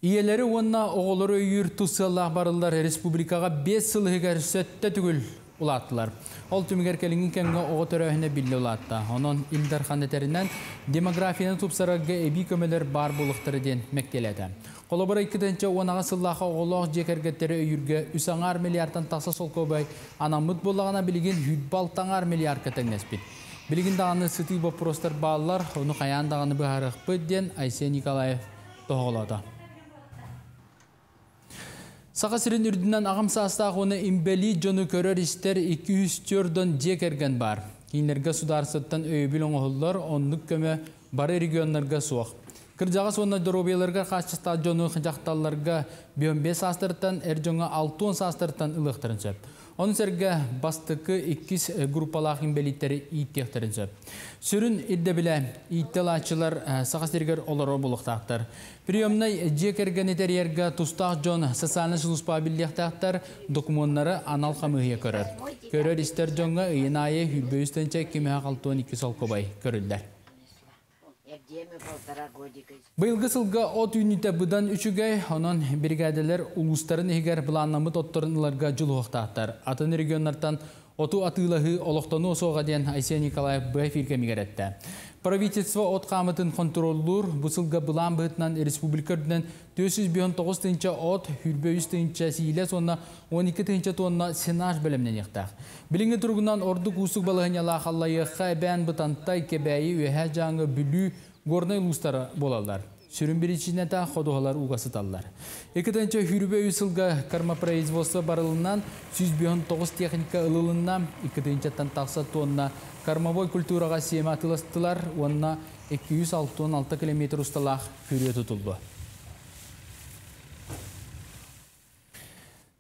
Иелери онна оғолору өйүр тусаллах барылар республикаға 5 сылыгар сөтті түгіл улаттылар. Ол түмігер келingen кәңгі оғы төрөһіне билли улатты. Онон Илдар Ханетеринен демографияны тупсарарга эби көмөлөр бар болуқтары ден мектеледі. Қолобара 2-тенче онаға сыллаға оғолоқ жекергеттері өйүрге 3 миллиардтан тақса сол көбай анамыт болағына билген хүтбал таңар миллиард кәтеңнеспит. Билген дағаны сыты вопростар балалар, оны қаян дағаны бұхарықпы ден Айсен Николаев тоғылады. Сақа сирин үрдінен ағым састақ оны имбели жону көрөр истер 204-дон жекерген бар. Кейінлерге сударсыттан өйбіл оңғылар, онлық көмі бары регионларға суақ. Кыржаға сонна дробияларға қашықта жону жақталарға 5 астырттан, әр жоңа 6 астырттан ылықтырын сөп. Оның сәргі бастықы 2 группалақ имбелиттері иттектерін сөп. Сүрін идді біле иттелачылар сақа сергер олар болуқтақтар. Приемнай жекерген етерерге тустақ жон социальный служба білдектақтар документтары анал қамығия көрір. Көрір истер жоңға ыйын айы хүлбөйістенче кеме қалтуын 2 солкобай көрілдер. Быйылгы сылга от үйніте бұдан үчүгей, онон бригадалар улустарын егер бұланнамыт отторынларга жылуқтақтар. Атын регионлардан оту атылығы олықтану соға ден Айсен Николаев б эфирге мигеретті. Правительство от қамытын контроллур, бу сылга бұлан бұғытынан республика үрдінен 409 тынча от, 100 тынча сийле сонна 12 тынча тонна сенаж бөлімнен ектақ. Біліңі тұрғынан орды кусук балығыняла қаллайыққа әбән бұтантай кебәйі өйә жаңы бүлі горный улустары болалар. Сүрін біріншінен та ходуғалар уғасыталар. Екітінші хүрбе үсілгі кармопроизводство барылынан 109 техника ылылынан 2-тан тақса тонна кормовой культураға семе атыластылар, онна 266 километр ұсталақ күре тұтылды.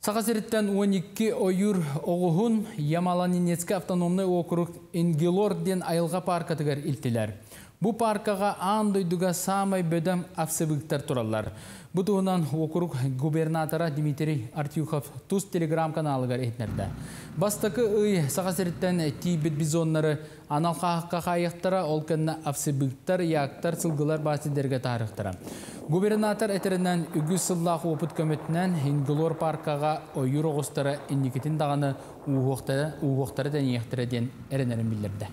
Сақасыреттен 12 ойыр оғығын Ямало-Ненецкий автономный округ Ингелор ден айылға паркатыгар илтилер. Бу паркаға ан дойдуга самай бөдөм овцебыктар тураллар. Бу туһунан округ губернатора Дмитрий Артюхов тус телеграм-каналыгар иһитиннэрдэ. Бастакы ый Саха сириттэн тиийбит бизоннары анал хаһаахха хаайыахтара, ол кэннэ овцебыктар, яктар, сылгылар баар сирдэргэ таһаарыахтара. Губернатор этэринэн, үгүс сыллаах опыт көмөтүнэн Инглор паркаҕа ойуур оҕустара инникитин даҕаны ууһуохтара, ууһуохтара тэнийиэхтэрэ диэн эрэнэрин биллэрдэ.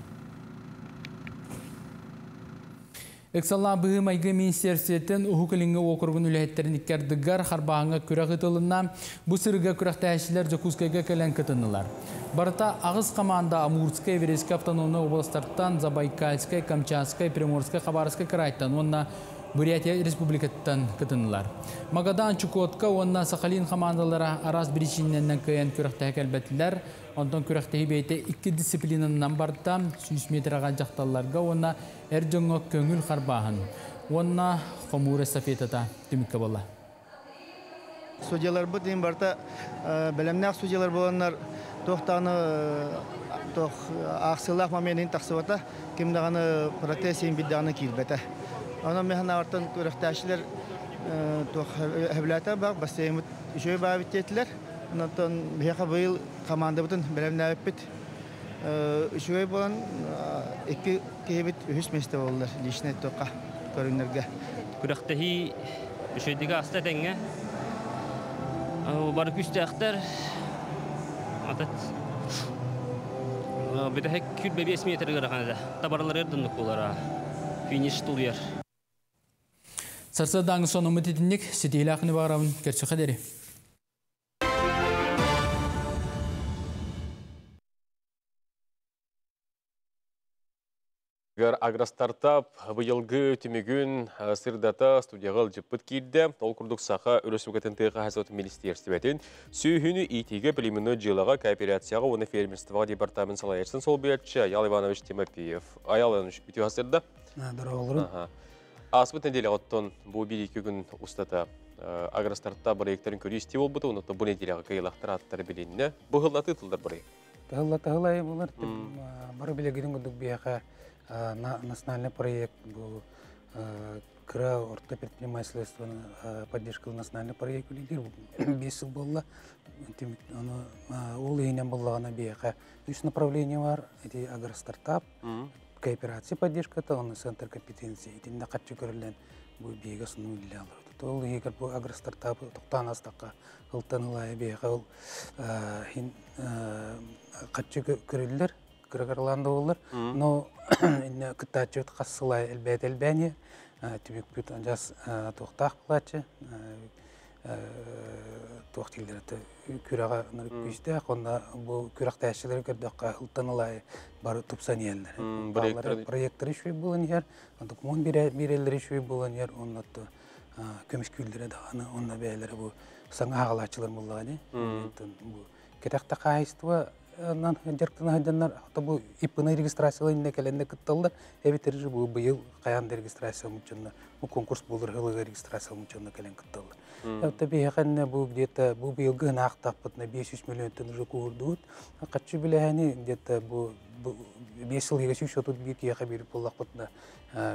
Ыксаллаах быһыы-майгы министиэристибэтин Уһук Илиҥҥи уокуругун үлэһиттэрин икки ардыгар харбааһыҥҥа күрэх ыытылынна. Бу сырыыга күрэхтэһээччилэр Дьокуускайга кэлэн кытыннылар. Барыта аҕыс хамаанда Амурскай, Эверейскэй автономнай уобаластартан, Забайкальскай, Камчатскай, Приморскай, Хабаровскай кыраайтан уонна Бурятия республикатыттан кытыннылар. Магадан, Чукотка уонна Сахалин хамаандалара араас биричиинэнэн кыайан күрэхтэһэ кэлбэтилэр. Онтон күрэхтэһии бэйэтэ икки дисциплинанан барда, 100 метраҕа дьахталларга уонна эр дьоҥҥо көҥүл харбааһын уонна хомуур эстафетата түмүккэ буолла. Судьяларбыт иин барыта бэлэмнээх судьялар буоланнар туох даҕаны туох аахсыылаах момент иһин тахсыбата, ким даҕаны протест иһин биир даҕаны киирбэтэ. Онон мин санаабартан күрэхтээччилэр туох сөбүлээтэ баах бассейнмыт үчүгэй баабыт диэтилэр. Онтон биһиэхэ быйыл командабытын бэлэмнээбиппит үчүгэй буолан икки киһибит үһүс миэстэ буоллар личнэй туохха көрүҥнэргэ. Күрэхтэһии үчүгэйдик ааста этэҥҥэ. Бары күүстээхтэр. Атат бүтэһик 25 метр ыарахан этэ. Табарлар дыннык буолара. Финиш тулуйар. Сарсыардааҥы сонуммут итинник ситиһилээх күнү баҕарабын көрсүөххэ диэри. Агростартап быйылгы түмүгүн сырдата студияға ылдьыппыт киирдэ. Ол курдук Саха Өрөспүүбүлүкэтин тыа хаһаайыстыбатын министиэристибэтин сүөһүнү иитиигэ, племенной дьыалаҕа, кооперацияҕа уонна фермерствоҕа департамент салайааччытын солбуйааччы Аял Иванович Тимофеев. Аял Иванович, үтүө сырда. Дороголорун. Ааспыт нэдиэлэҕэ оттон бу биир-икки күн устата агростартап бырайыактарын көрүү-истии буолбута, онон бу нэдиэлэҕэ кыайыылаахтар ааттара билиннэ. Бу ыһыллатыы тыллар бырайыак. Тыһылла булар. Бары билигин курдук биһиэхэ национальный проект бу кыра орто предпринимательствоны поддержка национальный проект үлэлиир 5 сыл буолла. Ону ол иһинэн буоллаҕына биһиэхэ үс направление бар. Эти агростартап, кооперация поддержката, онно центр компетенции. Итиннэ хаччы көрүллэн бу биһиги основной үлэлээ олорбут. Ол иһигэр бу агростартап тохтоон астакка ылтан ылайа биһиэхэ ол хин хаччы көрүллэр, кырагарлаан да буоллар. Но инне кыттааччыбыт хас сылай элбэт элбээни түбүкпүт жас туохтаах булааччы туох дииллэр күрэҕэ күүстээх, онно бу күрэхтээччилэри көрдөххө ылтан ылай бары тупсан иһэллэр. Проекттары үчүгэй буолан иһэр, документ биэрэллэри үчүгэй буолан иһэр, онно көмүскүүллэрэ даҕаны, онно бэйэлэрэ бу саҥа хаҕалааччылар буоллаҕа дии. Бу кэтэхтэ хаһаайыстыба дьарыктана сылдьаннар бу ИП-ны регистрациялайын кэлэннэ кытталлар, эбэтэр же бу быйыл хайаан да регистрация дьонно бу конкурс буолар ылыга регистрация дьонно кэлэн кытталлар. Это биһиэхэнне бу где-то бу быйылгы ынаахтаахпытына 500 миллионтан уже куурдубут. Хаччы билэһэни где-то бу 5 сыл иһигэр 131 киһиэхэ биир буоллахпытына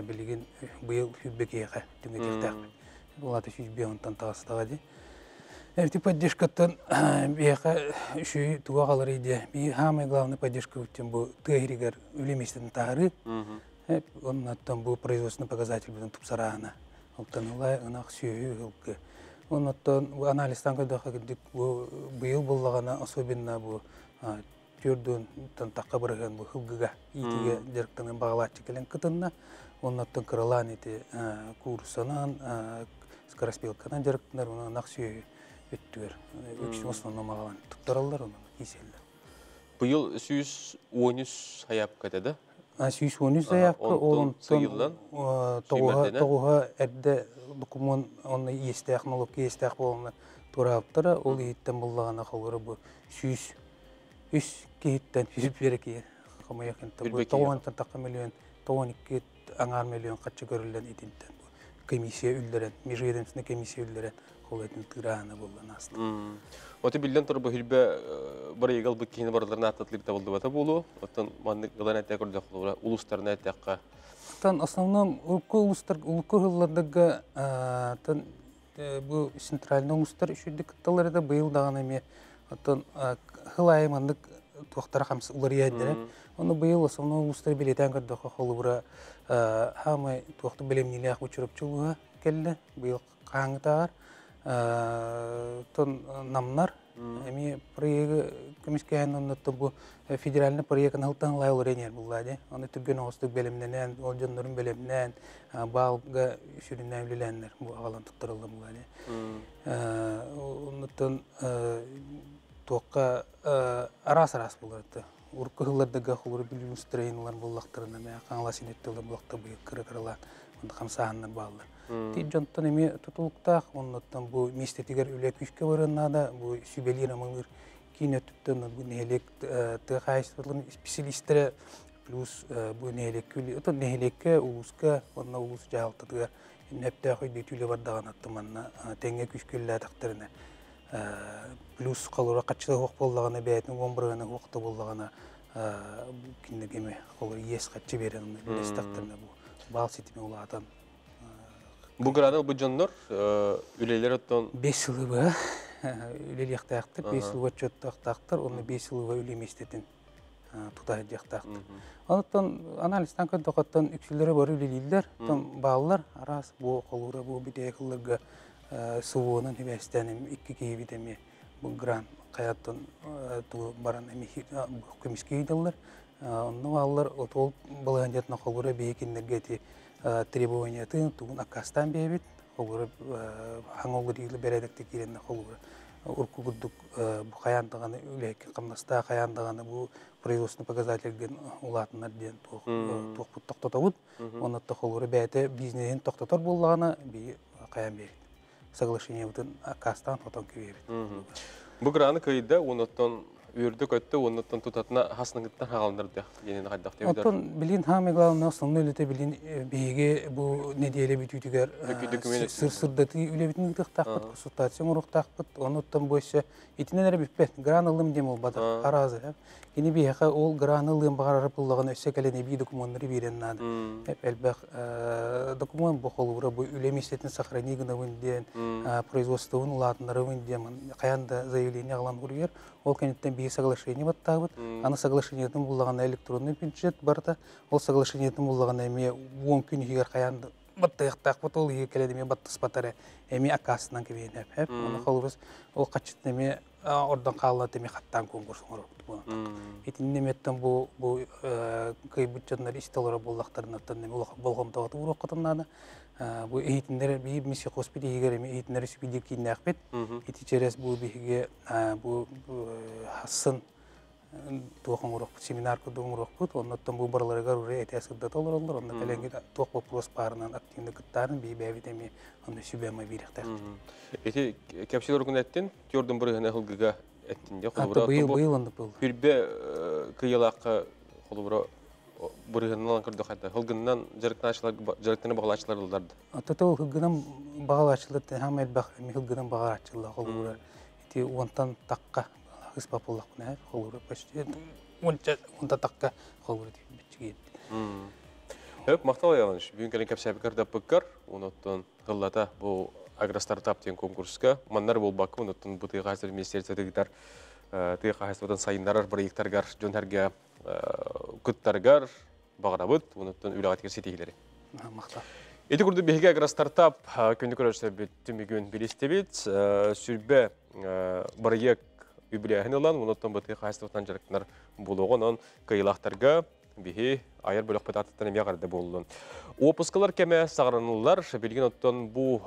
билигин быйыл 100 киһиэхэ түҥэтиэхтээхпит. Булата 105 онтон таҕыстаҕа дии. Эти поддержкаттан биһиэхэ үчүгэй туга хаалар идея. Би самый главный поддержка тем бу тыа иһигэр үлэ миэстэтин таһаарыы. Оннуттан бу производственный показатель бүтүн тупсараана. Оттон ылай ынах сүөһү ылгы. Оннуттан бу анализтан көрдөххө кырдьык бу быйыл буллаҕына особенно бу төрдүн тахха бырыһыан бу ылгыга иитигэ дьарыктанан баҕалааччы кэлэн кытынна. Оннуттан кыралаан ити курсанан скороспелканан дьарыктанар онон ынах сүөһү өттүгэр үксүн основном аҕалан туттараллар онон кииселлэр. Быйыл 113 заявка этэ да? 113 заявка, ол сыйыллан тоҕуһа эрдэ документ онно иэстээх налог иэстээх буолана тураабыттара, ол иһиттэн буллаҕына холоро бу 103 киһиттэн 101 киһи хомойох бу тоҕуонтан тахха миллион 92 аҥаар миллион хаччы көрүллэн итинтэн бу комиссия үллэрэн межведомственный комиссия үллэрэн холуйтун тыыраана буоллан ааста. Оты биллэн тур бу хүрбэ барыйгал бу киһини барыларын ааттатылыр табылдыбата буолуо. Оттон маннык ылан этэ көрдөх улустарына эттэххэ. Тан основном урукку улустар урукку хыллардарга тан Бу центральный улуустар үчүгдүк кытталлар этэ, быйыл даҕаны эмиэ оттон хыл аайы маннык туохтара хамс уларыйа. Ону быйыл основной улуустар билетен көрдөхө холубура хаамай туохту билемнилээх учурупчу улууһа келле быйыл хааңытааҕар тон намнар эми проегы көмүскэһэн оннуттан бу федеральный проект ылтан лай олоренер булла. Оны түргөн оҕустук белемненен, ол дьоннорун белемнен, балга сүрүннән үлеләннер бу агалан туттарылды булла. Оннуттан туокка арас-арас булар. Урку хыллардага хулур билим стрейнлар буллактарына мә каңла синеттелер булакта бу кыры-кырылан онда камсааннар баалар. Ти жонтон эми тутулуктаах, оннуттан бу мистетигер үле күскө барыннада бу сүбелир амылыр кийин өттүптөн бу нехелек тыхайстылын специалисттері плюс бу нехелек күли ото нехелекке улуска онна улус жаалтыгар нөптө хойду түлө бардаган аттыманна теңге күскүллә тактырына плюс калура каччы хок боллагана бәйтин гомбрыгана хокта боллагана киндегеме холор ес каччы берен лестактырына бу бал ситиме улаатан. Бу граны бу дьоннор үлелер оттон 5 жылы үлелиэхтаахтар, 5 жыл отчеттахтаахтар, онно 5 жылы үлеместетин тута диэхтаахтар. Онтон анализтан көрдөкөттөн үксүлөрө бар үлелилер, тон бааллар арас бу колура бу битекылларга сууонун хибестеним икки кийбитеми бу гран каяттан ту баран эми көмүскейдаллар. Онно бааллар отол балаганжатна колура бейкиннергети требованиятын тугун аккастан бебит холура хаңолгу бередекте киренне холура урку курдук бу хаяндаганы үлэки камнаста хаяндаганы бу производственный показательген улаатынар диэн туох токтотобут. Онотто холура бэйте бизнесин токтотор буллагана би каян берит соглашение бутын аккастан хотон кебебит. Бу граны кыйда оноттон үрдү көттө, оноттон тутатына хасныгыттан хагалындыр денен кайдак деп. Оттон билин самое главное основной үлете билин биге бу неделе бүтүтүгер сыр сырдаты үлебитин гытыктакпыт, консультация уруктакпыт, оноттон бойся итинен биппет гран ылым дем ол бада аразы. Кини биһэхэ ол гран ылым багарар пуллаган өссө кэлен эби документтары бирен нады. Элбэх документ бу холура бу үлемистетин сохрани гынабын диэн производствон улаатынарыбын диэн каянда заявление алан курьер ол кенеттен бии соглашение баттаабыт. Аны соглашениетин буллаган электронный бюджет барда, ол соглашениетин буллаган эми 10 күн хигер каянда баттыктак ол хигер келеди эми баттыспатары эми акасынан кебейнеп хеп. Оны холубуз ол качыт эми ордон каалат эми хаттан конкурс Итин неметтен бу бу кый бюджетнер истелора буллактарынаттан неме болгомтоготу уроккотуннаны. Бу эйтиндер би миссия хоспити егер эми эйтиндер сүпиди киннәкпет. Ити через бу биге бу хасын туохан урокпут, семинар кудун урокпут, онноттон бу барларыгар уре эте сырдата олороллор, онно келенги туох вопрос барынан активны кыттарын би бэбит эми онно сүбэма бирихтер. Эти кепсилер күн эттин, тюрдун бир хылгыга эттин де холбура. Быйыл быйыл онды был. Хүрбе кыялакка холбура бырыгынан көрдө хайда. Хылгыннан жарыктаачылар жарыктаны багалаачылар ылдарды. Ата хылгынан багалаачылар хам элбах эми хылгынан багалаачылар холбура. Ити онтан такка хыс папуллак бuna холбура почти онча онта такка холбура битчиге. Хөп мактал ялыныш. Бүгүн келен кепсәби кырдап быккар, оноттон хыллата бу агростартап деген конкурска маннар болбакы оноттон бу тыга хазыр министерство тыгытар тыга хайсыбытын сайындарар проекттаргар жонһерге кыттаргар багарабыт оноттон үлага тигер сетигилери. Мактал. Эти курду биһиге агростартап күндү көрөчтө бүттүмүгүн билистебит сүрбе проект үбүлэһин ылан оноттон бу тыга хайсыбытын жарыктар булугунун кыйлактарга биһи айыр бөлөк бетаттан эме карды болдун. Опускалар кеме сағранылар, билген оттон бу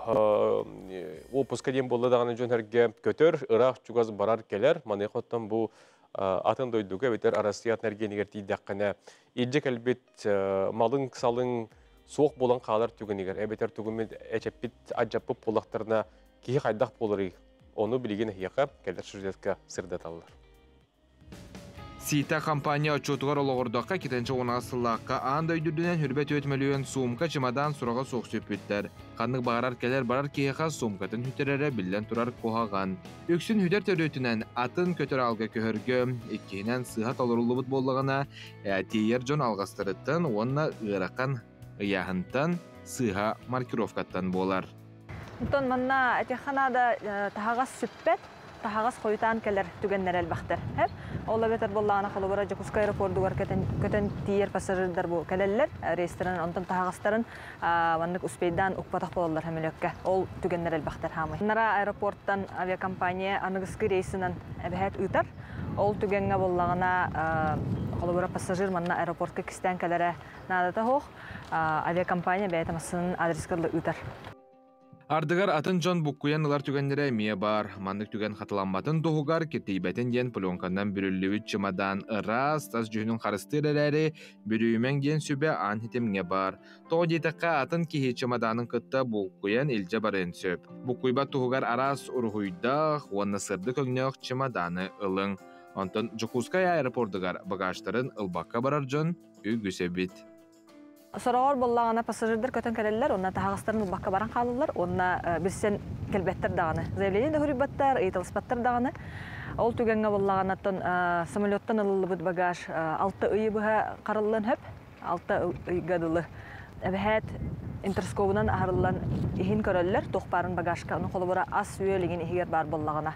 опуска дем болду даганы жөнөргө көтөр, ырак чугаз барар келер, маны оттон бу атын дойдуга бетер Россия энергенигер тийдаккана иджи кэлбит малың салың суох болан каалар түгенигер, эбетер түгүмүн эчеппит аджаппып болактарына кихи хайдах болары, оны билген хияка келер сюжетка сырдаталлар. Сита компания отчетугар ологордоққа кетенче оңасыллаққа анда үйдүрдүнен хүрбет өтмөлүөн сумка чымадан сурага соқ сөппүттер. Қаннык бағарар келер барар киеха сумкатын хүтерере биллен турар кохаган. Үксүн хүдер төрөтүнен атын көтөр алга көһөргө, иккинен сыха толорулубут боллагана, тиер жон алгастырыттан, онна ыракан ыяһынтан сыха маркировкаттан болар. Онтон манна этиэххэ наада таһаҕас сүппэт, таһаҕас хойутаан кэлэр түгэннэр элбэхтэр. Ол эбэтэр буоллаҕына холобура Дьокуускай аэропордугар көтөн тиийэр пассажирдар бу кэлэллэр рейстэрин онтон таһаҕастарын маннык успейдаан укпатах буолаллар сөмөлүөккэ. Ол түгэннэр элбэхтэр хаамай. Нара аэропорттан авиакомпания аныгыскы рейсинэн эбэһээт ыытар. Ол түгэҥҥэ буоллаҕына холобура пассажир манна аэропортка кистээн кэлэрэ наадата суох. Авиакомпания бэйэтэ массыынын адреска ыытар. Ардыгар атын дьон буккуйан ылар түгэннэрэ эмиэ баар. Маннык түгэн хатыламматын туһугар киртийбэтин диэн пленканан бүрүллүбүт чымадаан ыраас, тас дьүһүнүн харыстыыр эрээри, бүрүйүмэҥ диэн сүбэ аан ситимҥэ баар. Тоҕо диэтэххэ, атын киһи чымадаанын кытта булкуйан илдьэ барыан сөп. Буккуйбат туһугар араас уруһуйдаах уонна сырдык өҥнөөх чымадааны ылыҥ. Онтон Дьокуускай аэропордугар багажтарын ылбакка барар дьон үгүс эбит. Сороҕор буоллаҕына пассажирдар көтөн кэлэллэр, уонна таһаҕастарын ылбакка баран хаалаллар, уонна билсэн кэлбэттэр даҕаны. Заявление да суруйбаттар, ыйыталаспаттар даҕаны. Ол түгэҥҥэ буоллаҕына оттон самолеттан ылыллыбыт багаж 6 ыйы быһа хараллан сөп, 6 ыйга дылы. Эбэһээт интерскобунан аһарыллан иһин көрөллөр, туох баарын багажка, ону холобура ас-үөл иҥин иһигэр баар буоллаҕына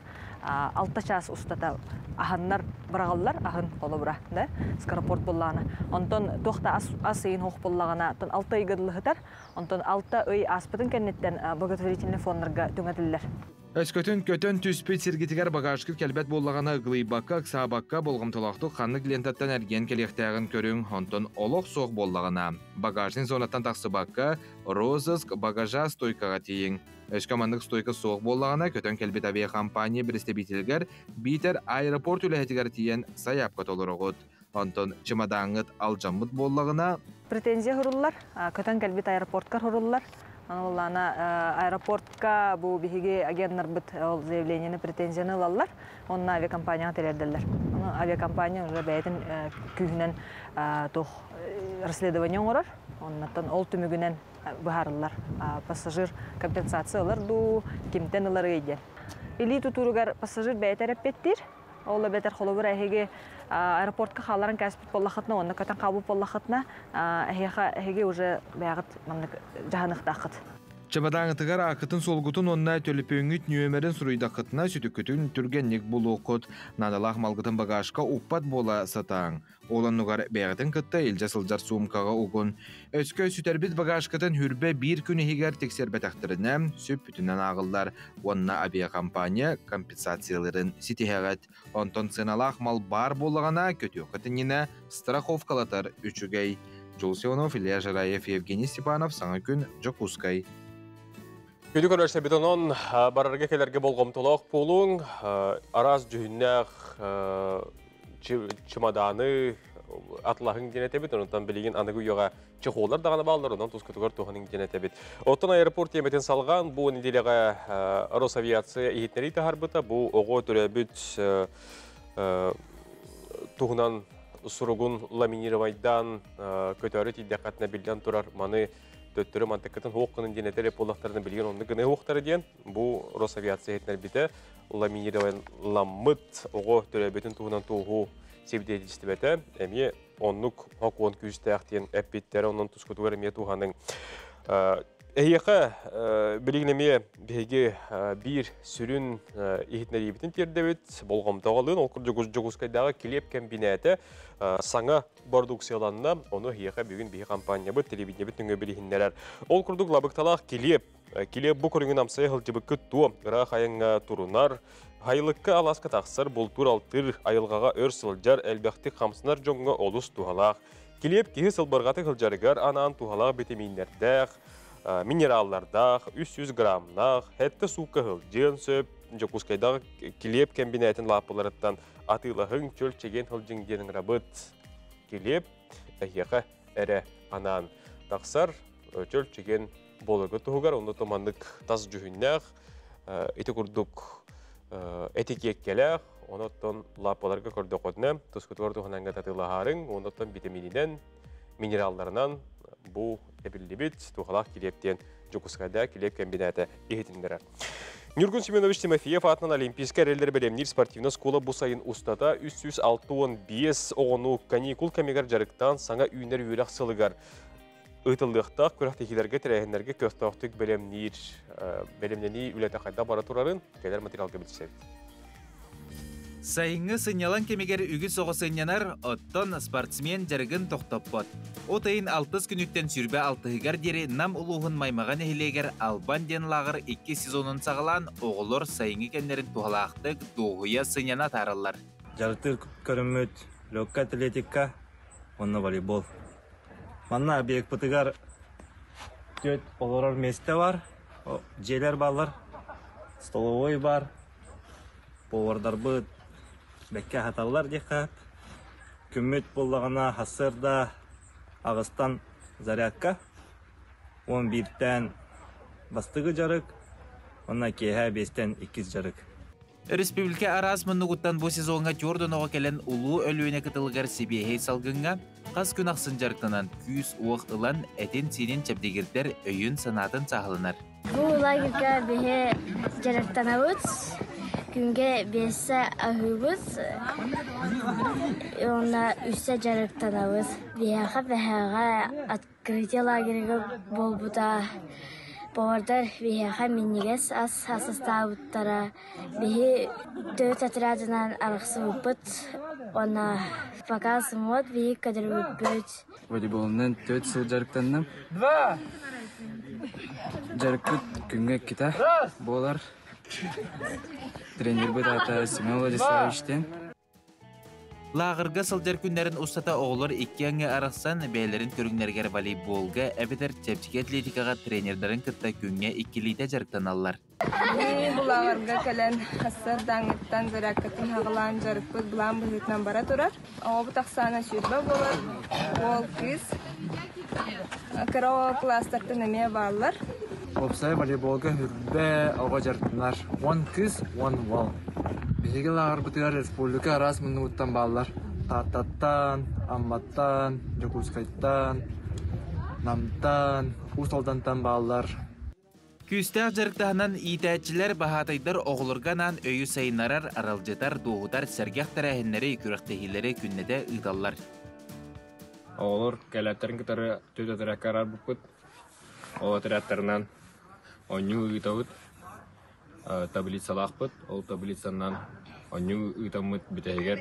6 чаас устата аһаннар быраҕаллар аһын холобура да скоропорт буоллаҕына онтон туох да ас ас ыйын суох буоллаҕына оттон 6 ыйга дылы онтон 6 ый ааспытын кэнниттэн благотворительный фоннарга түҥэтиллэр. Өскөтүн көтөн түспүт сиргитигэр багажгыт кэлбэт буоллаҕына ыгылыйбакка, ыксаабакка болҕомтолоохтук ханнык лентаттан эргийэн кэлиэхтээҕин көрүҥ, онтон олох суох буоллаҕына багажный зонаттан тахсыбакка розыск багажа стойкаҕа тиийиҥ. Өскө маннык стойка суох буоллаҕына, көтөн кэлбит авиакомпания бэрэстэбиитэлигэр биитэр аэропорт үлэһитигэр тиийэн сайаапка толороҕут. Онтон чымадааҥҥыт алдьаммыт буоллаҕына... Претензия хуруллар, көтөн кэлбит аэропортка хуруллар. Аны аэропортка бу биһиги агеннарбыт ол заявлениены, претензияны ылаллар, онно авиакомпанияҕа тириэрдэллэр. Ону авиакомпания уже бэйэтин күүһүнэн туох расследование оҥорор, оннуттан ол түмүгүнэн быһаарыллар. Пассажир компенсация ылар дуу, кимтэн ыларый диэн. Илии тутууругар пассажир бэйэтэ эрэппиэттиир. Ол эбэтэр холобур эһиги аэропортка хаалларан кээспит буоллаххытына, онно көтөн хаалбыт буоллаххытына, эһиэхэ эһиги уже бэйэҕит маннык дьаһаныахтааххыт. Чабадааҥытыгар ааккытын-суолгутун уонна төлөпүөҥҥүт нүөмэрин суруйдаххытына сүтүккүтүн түргэнник булуоххут. Наадалаах малгытын багажка укпат буола сатааҥ. Ол оннугар бэйэҕитин кытта илдьэ сылдьар суумкаҕа угун. Өскө сүтэрбит багажкытын хүрбэ биир күн иһигэр тиксэрбэтэхтэринэ, сүппүтүнэн ааҕыллар уонна авиакомпания компенсацияларын ситиһэҕит. Онтон сыаналаах мал баар буоллаҕына, көтүөххүт иннинэ страховкалатар үчүгэй. Джулс Иванов, Илья Жараев, Евгений Степанов, Саҥа күн, Дьокуускай. Күнү көрөрсөбүт онон барарга кэлэргэ болҕомтолоох буолуҥ, араас дьүһүннээх чымадааны атлаһыҥ диэн этэбит, онтон билигин аныгы үйэҕэ чехоллар даҕаны бааллар, онон тускутугар туһаныҥ диэн этэбит. Оттон аэропорт тиэмэтин салҕаан бу нэдиэлэҕэ Росавиация иһитиннэрии таһаарбыта, бу оҕо төрөөбүт туһунан суругун ламинировайдаан көтөөрү тиийдэххэтинэ биллэн турар маны төттөрү мантыккытын хуох гынын диэн этэр буоллахтарына билигин оннук гына хуохтара диэн бу Росавиация иһитиннэрбитэ ламинированламмыт оҕо төрөөбүтүн туһунан туоһу свидетельствете эмиэ оннук хокуон күүстээх диэн эппиттэрэ онон тускутугар эмиэ туһаныҥ. Эһиэхэ билигин эмиэ биһиги биир сүрүн иһитиннэриибитин тиэрдэбит болҕомтоҕо ол курдук Дьокуускайдааҕы килиэп кэмбинээтэ саҥа бородууксуйаланна, ону эһиэхэ бүгүн биһи компаниябыт телевидениебит нөҥүө билиһиннэрэр. Ол курдук лабыкталаах килиэп килиэп бу көрүҥүн амсайа сылдьыбыккыт туо ыраах айаҥҥа турунар, хайылыкка алааска тахсар, бултуур-алтыыр, айылҕаҕа өр сылдьар, элбэхтик хамсанар дьоҥҥо олус туһалаах. Килиэп киһи сылбырҕатык сылдьарыгар анаан туһалаах битэмииннэрдээх, минераллардаах, 300 граммнаах, хэттэ суукка сылдьыан сөп. Дьокуускайдааҕы килиэп кэмбинээтин лааппыларыттан атыылаһыҥ, чөл чэгиэн сылдьыҥ диэн ыҥырабыт. Килиэп эһиэхэ эрэ анаан тахсар, чөл чэгиэн буоларга туһугар, онно маннык тас дьүһүннээх, ити курдук этикиэккэлээх, онон лааппыларга көрдөххүтүнэ, тускутугар туһананга татыылаһаарыҥ, оннуттан витамининэн, минералларынан бу эбиллибит туһалаах килиэп диэн Дьокуускайда килиэп кэмбинээтэ иһитиннэрэр. Ньургун Семенович Тимофеев аатынан Олимпийскай эрэллэр бэлэмниир спортивнай оскуола бу сайын устата 365 оҕону каникул кэмигэр дьарыктаан саҥа үүнэр үөрэх сылыгар Ыытыллыахтаах күрэхтэһиилэргэ тэрээһиннэргэ көхтөөхтүк бэлэмниир бэлэмнэнии үлэтэ хайдах бара турарын кэлэр материалга билсэбит. Сайыҥҥы сынньалаҥ кэмигэр үгүс оҕо сынньанар, оттон спортсмен дьарыгын тохтоппот. От ыйын алтыс күнүттэн сүрбэ алтыһыгар диэри Нам улууһун Маймаҕа нэһилиэгэр Албан диэн лааҕыр икки сезонун саҕалаан, оҕолор сайыҥҥы кэмнэрин туһалаахтык, дуоһуйа сынньана атаараллар. Дьарыктыыр көрүҥмүт легкая атлетика уонна волейбол. Манна объекпытыгар түөрт олорор миэстэ бар, дьиэлэр бааллар, столовой бар, повардарбыт бэккэ аһаталлар диэххэ. Күммүт буоллаҕына сарсыарда аҕыстан зарядка, 11-тэн бастакы дьарык уонна киэһэ 5-тэн иккис дьарык. Өрөспүүбүлүкэ араас муннугуттан бу сезоҥҥа түөрт оҕо кэлэн Улуу Өлүөнэ кытылыгар сибиэһэй салгыҥҥа хас күн ахсын дьарыктанан күүс-уох ылан этин-сиинин чэбдигирдэр, өйүн-санаатын сааһыланар. Бу лагерьга биһи дьарыктанабыт, күҥҥэ биэсэ аһыыбыт уонна үсэ дьарыктанабыт. Биһиэхэ бэһээҕэ Открытие лагерьга буолбута. Повардар биһиэхэ минньигэс ас астаабыттара. Биһи төрүт отрядынан арахсыбыппыт уонна пока сымыат биһи көтөрбүппүт. Волейболунан 4 сыл дьарыктанным. Дьарыкпыт күҥҥэ иккитэ буолар. Тренербит аата Семен Владиславович диэн. Лааҕырга сылдьар күннэрин устата оҕолор икки аҥы арахсан, бэйэлэрин көрүҥнэригэр волейболга эбэтэр чэпчэки атлетикаҕа тренердэрин кытта күҥҥэ иккилиитэ дьарыктаналлар. Бу лааҕырга кэлэн сарсыардааҥҥыттан зарядкатын аҕалаан дьарыкпыт былаан быһыытынан бара турар. Оҕобут ахсаана 20 буолар, уол, кыыс. Кыра оҕо кылаастартан эмиэ бааллар. Уопсай волейболга хүрбэ оҕо дьарыктанар. 10 кыыс, 10 уол. Биһиги лааҕырбытыгар республика араас муннугуттан бааллар. Тааттаттан, Амматтан, Дьокуускайтан, Намтан, Уус Алдантан бааллар. Күүстээх дьарыктаһынан иитээччилэр, баһаатайдар оҕолорго анаан өйү сайыннарар, аралдьытар, дуоһутар сэргэх тэрээһиннэри, күрэхтэһиилэри күннэтэ ыыталлар. Оҕолор кэлээттэрин кытары түөрт отрядка араарбыппыт. Ол отрядтарынан оонньуу ыытабыт, таблицалаахпыт. Ол таблицанан оонньуу ыытаммыт бүтэһигэр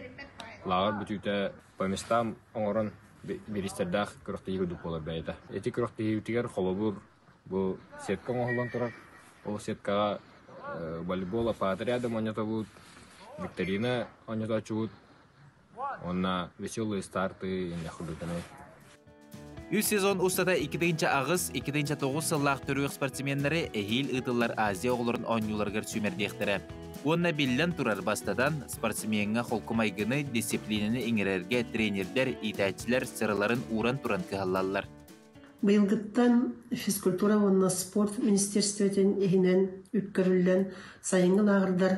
лааҕыр бүтүүтэ по местам оҥорон бириистэрдээх күрэхтэһии курдук буолар бэйэтэ. Ити күрэхтэһиибитигэр холобур бу сетка оҥоһуллан турар. Ол сеткаҕа волейбол аппараата рядом оонньотобут, викторина оонньотооччубут уонна веселые старты инньэ курдук. Үс сезон устата 2008, 2009 сыллаах төрүөх спортсменнары эһиил ыытыллар Азия оҕолорун оонньууларыгар сүүмэрдиэхтэрэ. Уонна биллэн турар бастатан, спортсмеҥҥа холку майгыны, дисциплинаны иҥэрэргэ тренердэр, иитээччилэр сыраларын ууран туран кыһаллаллар. Быйылгыттан физкультура уонна спорт министерствотын иһинэн үп көрүллэн сайыҥҥы лааҕырдар